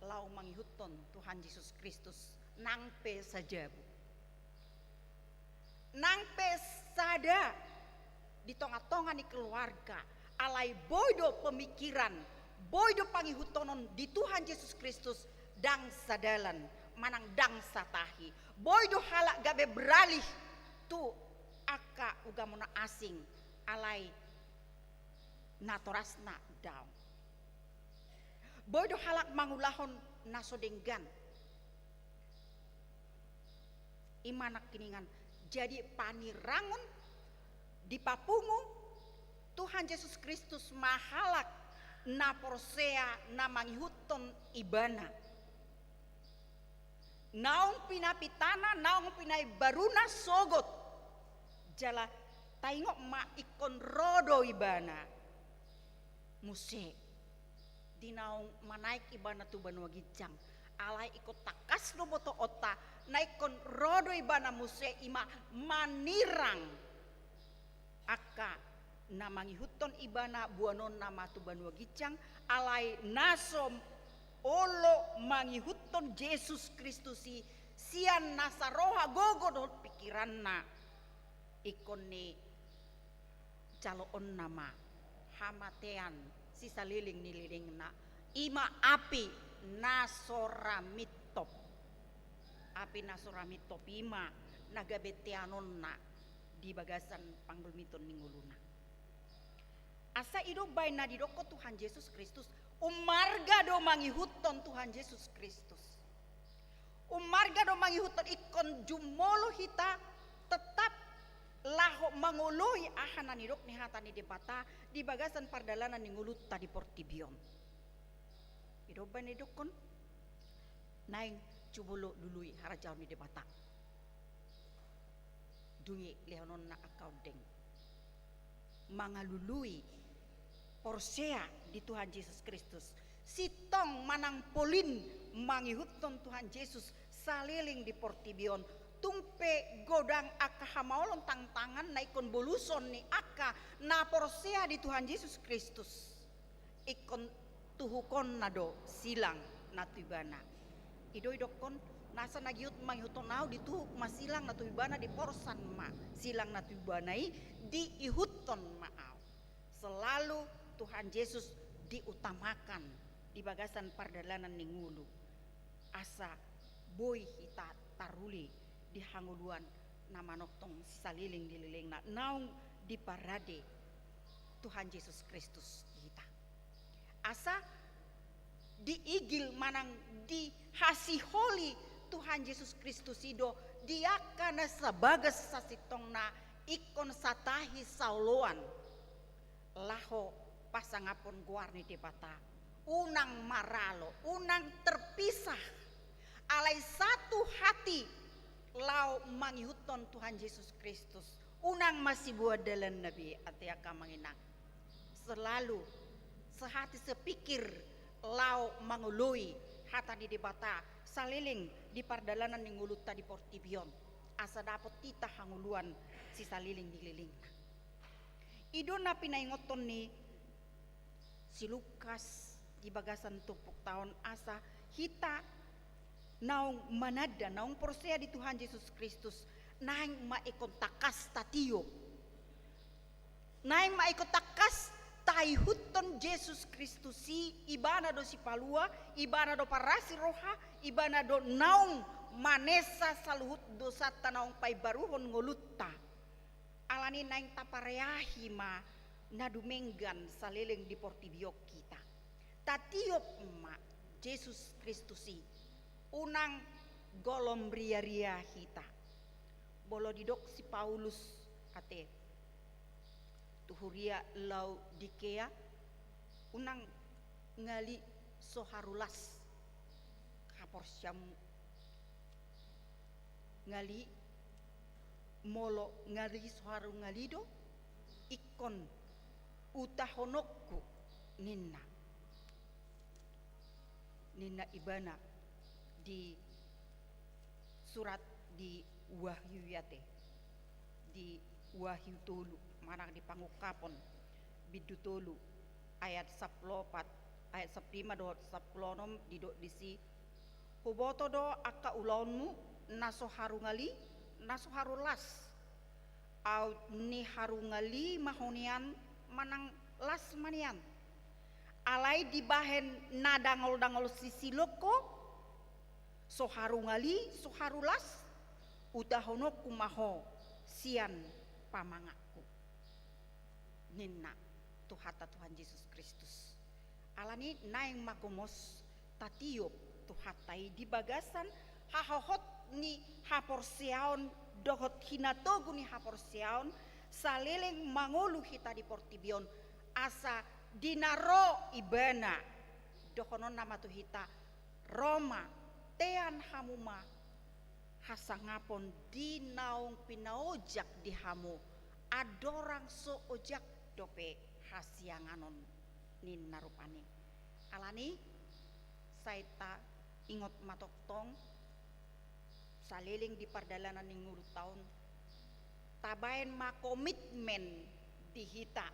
laho mangihuthon Tuhan Jesus Kristus nang pe sajabu, nang pe sada di tonga-tonga ni keluarga, alai boi do pemikiran, boi do pangihuthonon di Tuhan Jesus Kristus ndang sadalan manang ndang satahi. Boi do halak gabe beralih tu angka ugamo na asing, alai natorasna daong. Boi do halak mangulahon na so denggan. I ma nangkiningan, jadi panirangon dipapungu Tuhan Jesus Kristus ma halak na porsea na mangihuthon ibana. Naung pinapitana, naung pinaimbaruna sogot. Jala taingot ma, ingkon ro do ibana muse di naung manaek ibana tu banua ginjang. Alai ingkon tangkas do botoonta, na ingkon ro do ibana muse, i ma manirang angka na mangihuthon ibana, boanonna ma tu banua ginjang, alai na so olo mangihuthon Jesus Kristus i, sian nasa roha, gogo dohot pikiranna, ingkon ni jaloonna ma hamatean sisaleleng ni lelengna, i ma api na so ra mintop. Api na so ra mintop i ma na gabe teanonna di bagasan panggulmiton ni ngoluna. Asa i do umbahen na didokkon Tuhan Jesus Kristus, ummarga do mangihuthon Tuhan Jesus Kristus. Ummarga do mangihuthon, ingkon jumolo hita tetap laho mangoloi aha na nidok ni hata ni Debata di bagasan pardalanan ni ngolunta di portibi on. I do umbahen na didokkon, naeng jumolo lului harajaon ni Debata. Dung i lehononna angka ondeng mangalului porsea di Tuhan Jesus Kristus, sintong manang polin mangihuthon Tuhan Jesus saleleng di portibi on. Tung pe godang angka hamaolon, tantangan na ingkon boluson ni angka na porsea di Tuhan Jesus Kristus, ingkon tuhukonna do silang na tu ibana. I do didokkon, nasa na giot mangihuthon ahu, dituhuk ma silang na tu ibana, diporsan ma silang na tu ibana i, diihuthon ma ahu. Selalu Tuhan Jesus diutamakan di bagasan pardalanan ni ngolu, asa boi hita taruli di hangoluan na manongtong saleleng ni lelengna naung diparade Tuhan Jesus Kristus di hita. Asa diigil manang dihasiholi Tuhan Jesus Kristus i do di angka na sabagas sasintongna ingkon satahi saoloan laho pasangapon goar ni Debata. Unang maralo, unang terpisah. Alai satu hati laho mangihuthon Tuhan Jesus Kristus. Unang masiboan dalanna be, ate angka amang inang. Selalu sehati sepikir laho mangoloi hata ni Debata saleleng di pardalanan ni ngolunta di portibi on, asa dapot hita hangoluan sisaleleng ni lelengna. I do na pinaingothon ni si Lukas di bagasan turpukta on, asa hita naung mananda, naung porsea di Tuhan Jesus Kristus, naeng ma ingkon tangkas tatiop. Naeng ma ingkon tangkas taihuthon Jesus Kristus i, Ibana do Sipalua, Ibana do parasi roha, Ibana do naung manesa saluhut dosanta, naung paimbaruhon ngolunta. Alani naeng tapareahi ma na dumenggan saleleng di portibi on hita. Tatiop ma Jesus Kristus i, unang golom riaria hita. Molo didok si Paulus ate tu huria Laodikea, unang ngali so haru las haporseaonmu. Ngali, molo ngali so haru ngali do, ingkon utahononku ninna. Ninna Ibana di surat di Wahyu i ate, di Wahyu tolu, manang di Pangungkapon bindu tolu ayat sampulu opat, ayat sampulu lima dohot sampulu onom, didok disi: Huboto do angka ulaonmu, na so haru ngali, na so haru las. Aut niharu ngali ma ho nian, manang las ma nian. Alai dibahen na dangol-dangol sisilok ho, so haru ngali, so haru las, utahononku ma ho sian pamanganku, ninna Tuhanta Tuhan Jesus Kristus. Alani naeng ma gomos tatiop tu hata i di bagasan hahohot ni haporseaon dohot hinatogu ni haporseaon saleleng mangolu hita di portibi on, asa di na ro Ibana dohononna ma tu hita: Ro ma, tean hamu ma hasangapon di naung pinaojak di hamu, andorang so ojak dope hasianganon, ninna rupani. Alani, sai taingot ma tongtong, saleleng di pardalanan ni ngolunta on, tabaen ma komitmen di hita.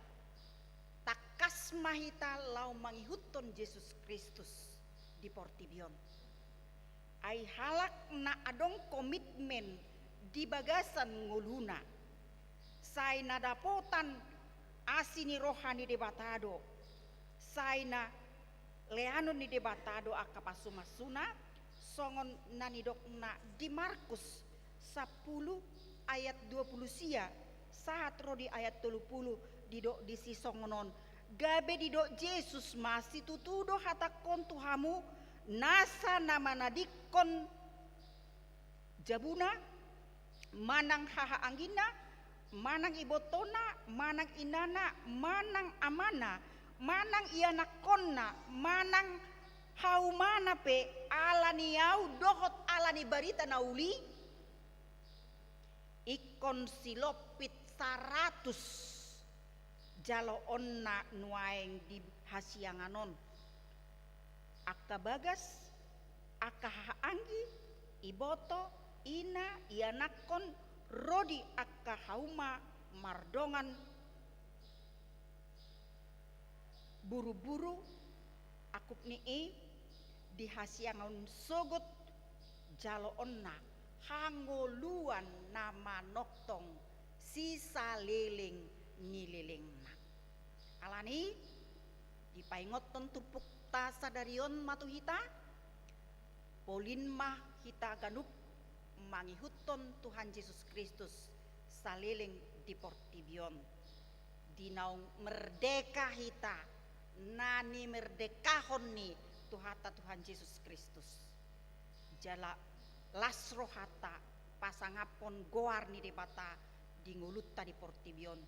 Tangkas ma hita laho mangihuthon Jesus Kristus di portibi on. Ai halak na adong komitmen di bagasan ngoluna, sai na dapotan asi ni roha ni Debata do, sai na leanon ni Debata do angka pasu-pasuna, songon na nidokna di Markus sampulu ayat dua pulu sia sahat ro di ayat tolu pulu, didok disi songon on: Gabe didok Jesus ma: Situtu do hatangkon tu hamu, nasa na manadingkon jabuna, manang hahaanggina, manang ibotona, manang inana, manang amana, manang ianakkonna, manang haumana pe ala ni ahu dohot ala ni barita na uli, ingkon silompit saratus jaloonna nuaeng di hasiangan on. Angka bagas, angka hahaanggi, iboto, ina, ianakkon, ro di angka hauma mardongan buru-buru, angkup ni i di hasiangan on sogot jaloonna hangoluan na manongtong sisaleleng ni lelengna. Alani, dipaingothon turpukta sadari on ma tu hita, polin ma hita ganup mangihuthon Tuhan Jesus Kristus saleleng di portibi on. Di naung merdeka hita, na nimerdekahon ni Tuhanta Tuhan Jesus Kristus. Jala las rohanta pasangaphon goar ni Debata di ngolunta di portibi on,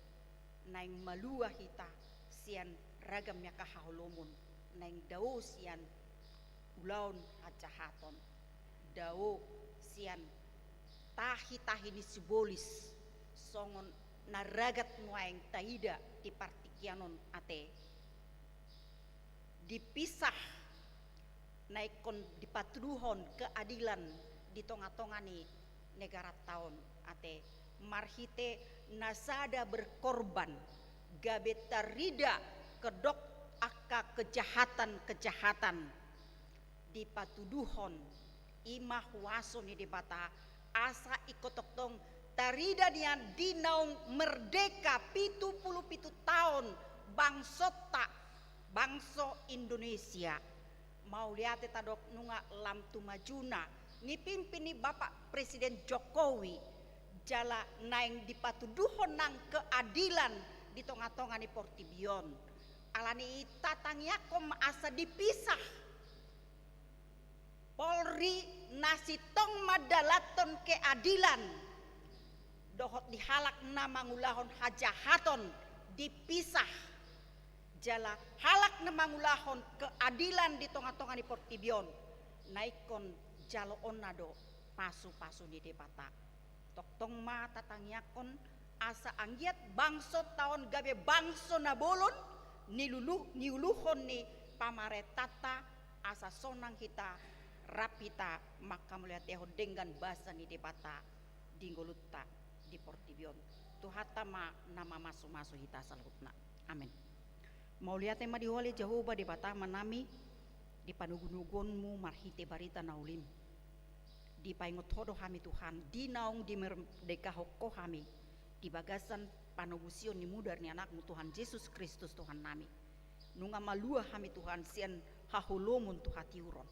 naeng malua hita sian ragam ni angka haholomon, naeng dao sian ulaon hajahaton, dao sian tahi-tahi ni sibolis, songon na ragat nuaeng taida di partingkian on ate. Dipisah, na ingkon dipatuduhon keadilan di tonga-tonga ni negaranta on ate, marhite na sada berkorban, gabe tarida kedok angka kejahatan-kejahatan, dipatuduhon i ma huaso ni Debata, asa ingkon tongtong tarida nian di naung merdeka pitu pulu pitu taon bangsonta, bangso Indonesia. Mauliate tadok nunga lam tu majuna, nipimpin ni Bapak Presiden Jokowi, jala naeng dipatuduhon nang keadilan di tonga-tonga ni portibi on. Alani i tatangiangkon ma asa dipisah Polri na sintong mandalanhon keadilan dohot di halak na mangulahon hajahaton, dipisah. Jala halak na mangulahon keadilan di tonga-tonga ni portibi on, na ingkon jaloonna do pasu-pasu ni Debata. Tongtong ma tatangiangkon asa anggiat bangsonta on gabe bangso na bolon, nilulu-, niuluhon ni pamarentanta, asa sonang hita, rap hita manghamauliatehon denggan basa ni Debata di ngolunta di portibi on. Tuhanta ma na mamasu-masu hita saluhutna. Amen. Mauliate ma di Ho ale Jahowa Debata Amanami, di panogunoguonmu marhite barita na ulim. Dipaingot Ho do hami Tuhan, di naung dimerdekahon Ho hami di bagasan panogusion ni mudar ni Anakmu Tuhan Jesus Kristus Tuhannami. Nunga malua hami Tuhan sian haholomon tu hatiuron.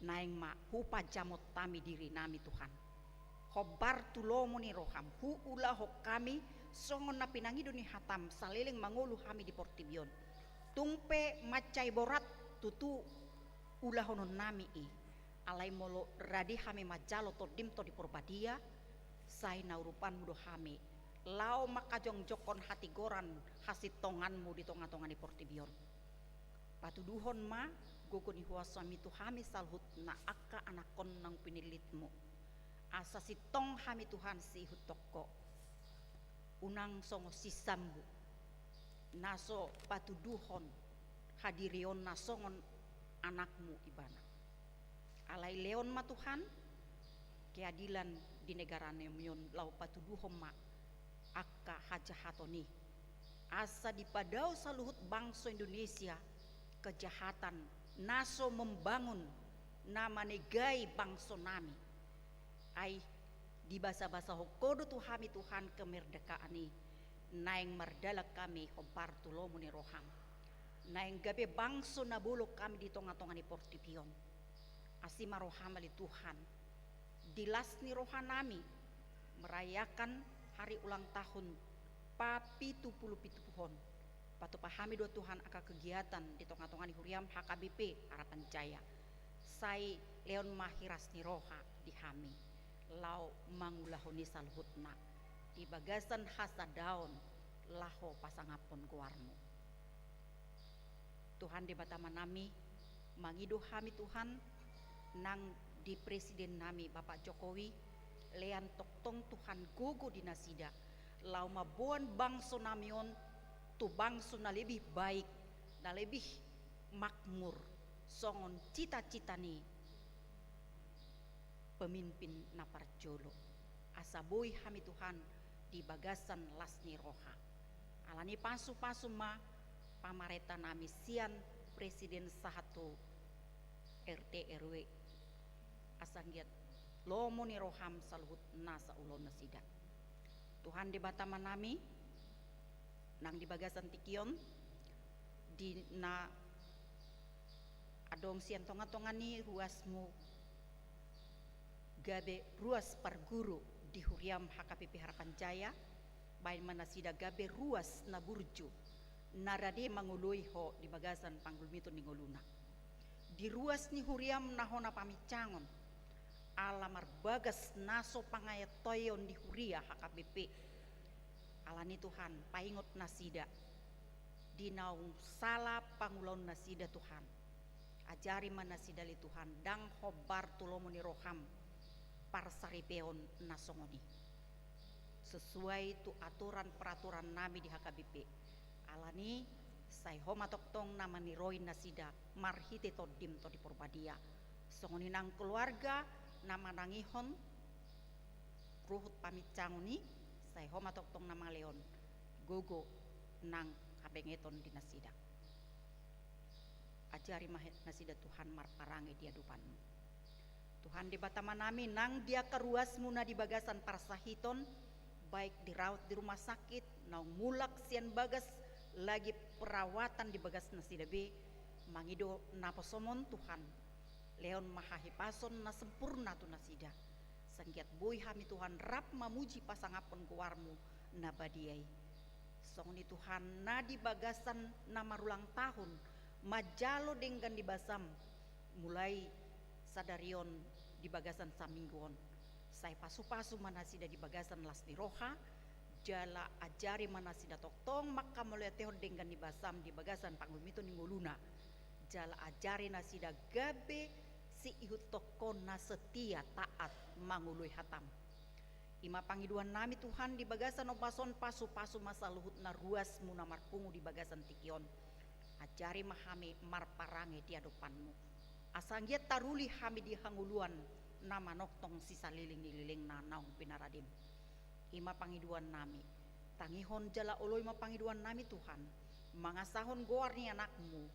Naeng ma hupajamot hami dirinami Tuhan. Hombar tu lomo ni roham, huulahon hami songon na pinangido ni hatam saleleng mangolu hami di portibi on. Tung pe mansai borat tutu ulahononnami i. Alai molo rade hami manjalo Tondim Tondi Porbadia, sai na urupanmu do hami laho manghajongjonghon hatigoran hasintonganmu di tonga-tonga ni portibi on. Patuduhon ma gogo ni huasami tu hami saluhutna angka anakkon naung pinillitmu. Asa sintong hami Tuhan siihuthon Ho. Unang songon si Sambu na so patuduhon hadirionna songon anakmu ibana. Alai lehon ma Tuhan keadilan di negara nami on, laho patuduhon ma angka hajahaton i. Asa dipadao saluhut bangso Indonesia kejahatan na so membangun, na manegai bangso nami. Ai dibasabasahon Ho do tu hami Tuhan kemerdekaan i, naeng mardalan hami hombar tu lomo ni roham. Naeng gabe bangso na bolon hami di tonga-tonga ni portibi on. Asi ma roham ale Tuhan, di las ni rohanami merayakan hari ulang tahun papitu pulu pitu on. Patupa hami do Tuhan angka kegiatan di tonga-tonga ni huriam H K B P Harapan Jaya. Sai lehon ma hiras ni roha di hami laho mangulahon i saluhutna di bagasan hasadaon laho pasangaphon goarmu. Tuhan Debata Amanami, mangido hami Tuhan, nang di Presiden nami Bapak Jokowi, lean tongtong Tuhan gogo di nasida laho mamboan bangso nami on tu bangso na lebih baik, na lebih makmur, songon cita-cita ni pemimpin na parjolo. Asa boi hami Tuhan di bagasan las ni roha. Alani pasu-pasu ma pamarenta nami sian Presiden sahat tu R T R W. Asa anggiat lomo ni roham saluhut na saulaon nasida. Tuhan Debata Amanami, nang di bagasan tingki on, di na adong sian tonga-tonga ni ruasmu gabe ruas parguru di huriam H K B P Harapan Jaya, baen ma nasida gabe ruas na burju, na rade mangoloi Ho di bagasan panggulmiton ni ngoluna. Di ruas ni huriaM na hona paminsangon, ala marbagas na so pangaetaion di huria H K B P. Alani Tuhan, paingot nasida di naung sala pangulaon nasida Tuhan. Ajari ma nasida ale Tuhan, ndang hombar tu lomo ni rohaM parsaripeon na songon i. Sesuai tu aturan peraturan nami di H K B P. Alani, sai Ho ma tongtong na maniroi nasida marhite TondiM Tondi Porbadia. Songon i nang keluarga na manangihon ruhut paminsangon i, sai Ho ma tongtong na mangalehon gogo nang habengeton di nasida. Ajari ma he-, nasida Tuhan marparange di adopanMu. Tuhan Debata Amanami, nang di angka ruasMu na di bagasan parsahiton, baik dirawat di rumah sakit, naung mulak sian bagas lagi perawatan di bagas nasida be, mangido naposoM on Tuhan, lehon ma hahipason na sempurna tu nasida. Sanggiat boi hami Tuhan rap mamuji pasangaphon goarMu na badia i. Songon i Tuhan, na di bagasan na marulang tahun manjalo denggan ni basaM, mulai sadari on di bagasan saminggu on, sai pasupasu ma nasida di bagasan las ni roha, jala ajari ma nasida tongtong mangkamauliatehon denggan ni basaM di bagasan panggulmiton ni ngoluna. Jala ajari nasida gabe siihuthon Ho na setia taat mangoloi hataM. I ma pangidoan nami Tuhan di bagasan ombas on, pasupasu ma saluhut na ruasMu na marpungu di bagasan tingki on. Ajari ma hami marparange di adopanMu, asa anggiat taruli hami di hangoluan na manongtong sisaleleng ni lelengna naung pinaradeM. I ma pangidoan nami. Tangihon jala oloi ma pangidoan nami Tuhan, mangasahon goar ni AnakMu,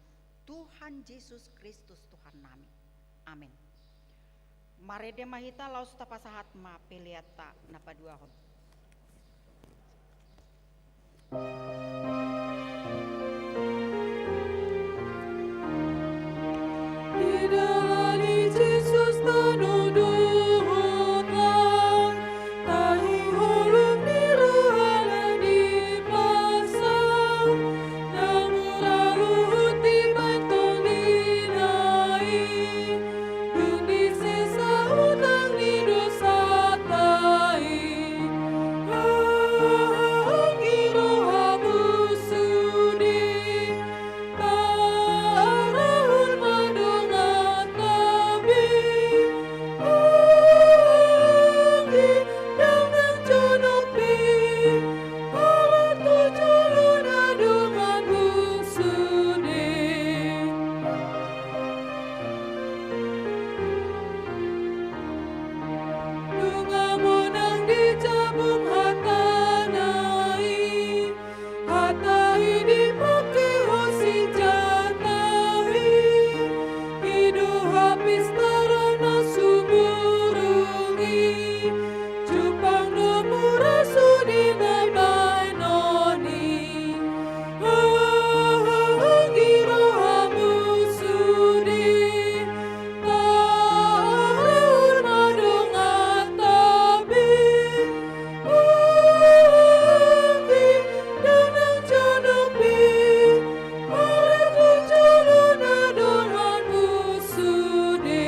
Tuhan Jesus Kristus Tuhan nami. Amen. Marende ma hita laos tapasahat ma peleanta na paduahon. Didalani Jesus tano dohot lam, tahi holong ni rohana dipasang, na mura luhut dibahen tondina i, dung disesa hutang ni dosanta i. Anggi rohamu sude, parahut ma donganta be. Anggi, ndang jonok be, parahut tu jolo na donganmu sude. Nunga monang dijabung hatana i, hata i dipangke ho sinjata i, i do hapis tara na sumurung i, jumpang do mura sude na bahenon i. Anggi rohamu sude, parahut ma donganta be. Anggi, ndang jonok be, parahut tu jolo na donganmu sude.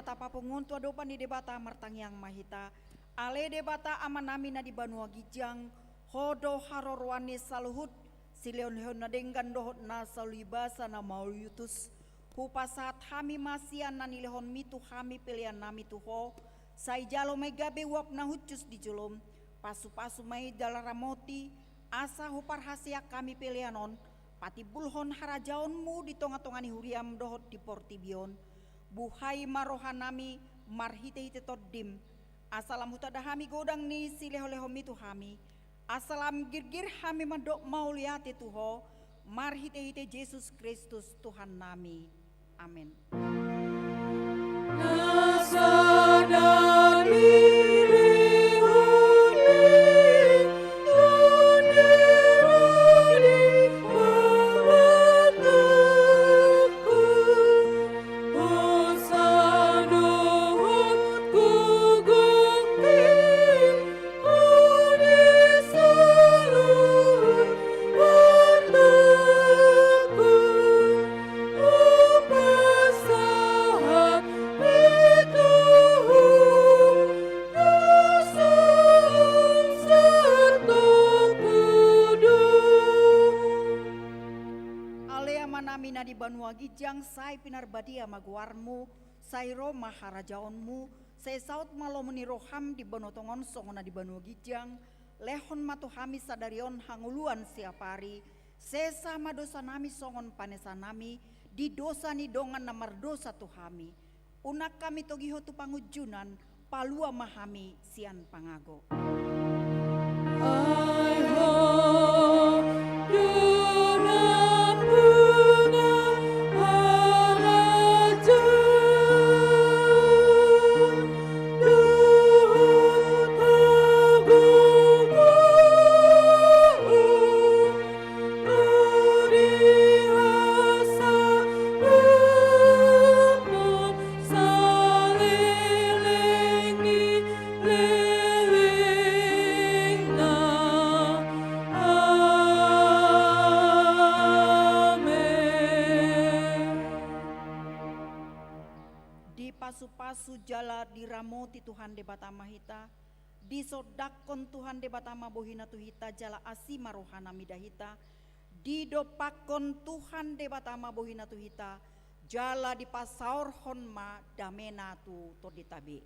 Tapapungu tu adopan ni Debata, martangiang ma hita. Ale Debata Amanami na di banua ginjang, Ho do haroroan ni saluhut silehonlehon na denggan dohot na saluhut basa na mauliutus. Hupasahat hami ma sian na nilehonmi tu hami peleannami tu Ho, sai jalo ma i gabe uap na hushus di jolom. Pasupasu ma i jala ramoti, asa huparhaseang hami pelean on patimbulhon harajaonmu di tongatonga ni huriam dohot di portibi on. Buhai ma rohanami marhitehite Tondim, asa lam hutanda hami godang ni silehonlehonmi tu hami, asa lam girgir hami mandok mauliate tu Ho marhitehite Jesus Kristus Tuhannami. Amen. Ale Amanami na di banua ginjang, sai pinarbadia ma goarmu, sai ro ma harajaonmu, sai saut ma lomo ni roham di banua tonga on songon na di banua ginjang. Lehon ma tu hami sadari on hangoluan siapari. Sesa ma dosanami songon panesanami di dosa ni dongan na mardosa tu hami. Unang hami togihon tu pangunjunan, palua ma hami sian pangago. Ai Ho do nampuna harajaon dohot hagogoon, Dipasupasu jala diramoti Tuhan Debata ma hita. Disondangkon Tuhan Debata ma bohina tu hita jala asi ma rohana mida hita. Didompakkon Tuhan Debata ma bohina tu hita jala dipasaorhon ma damena tu tondinta be.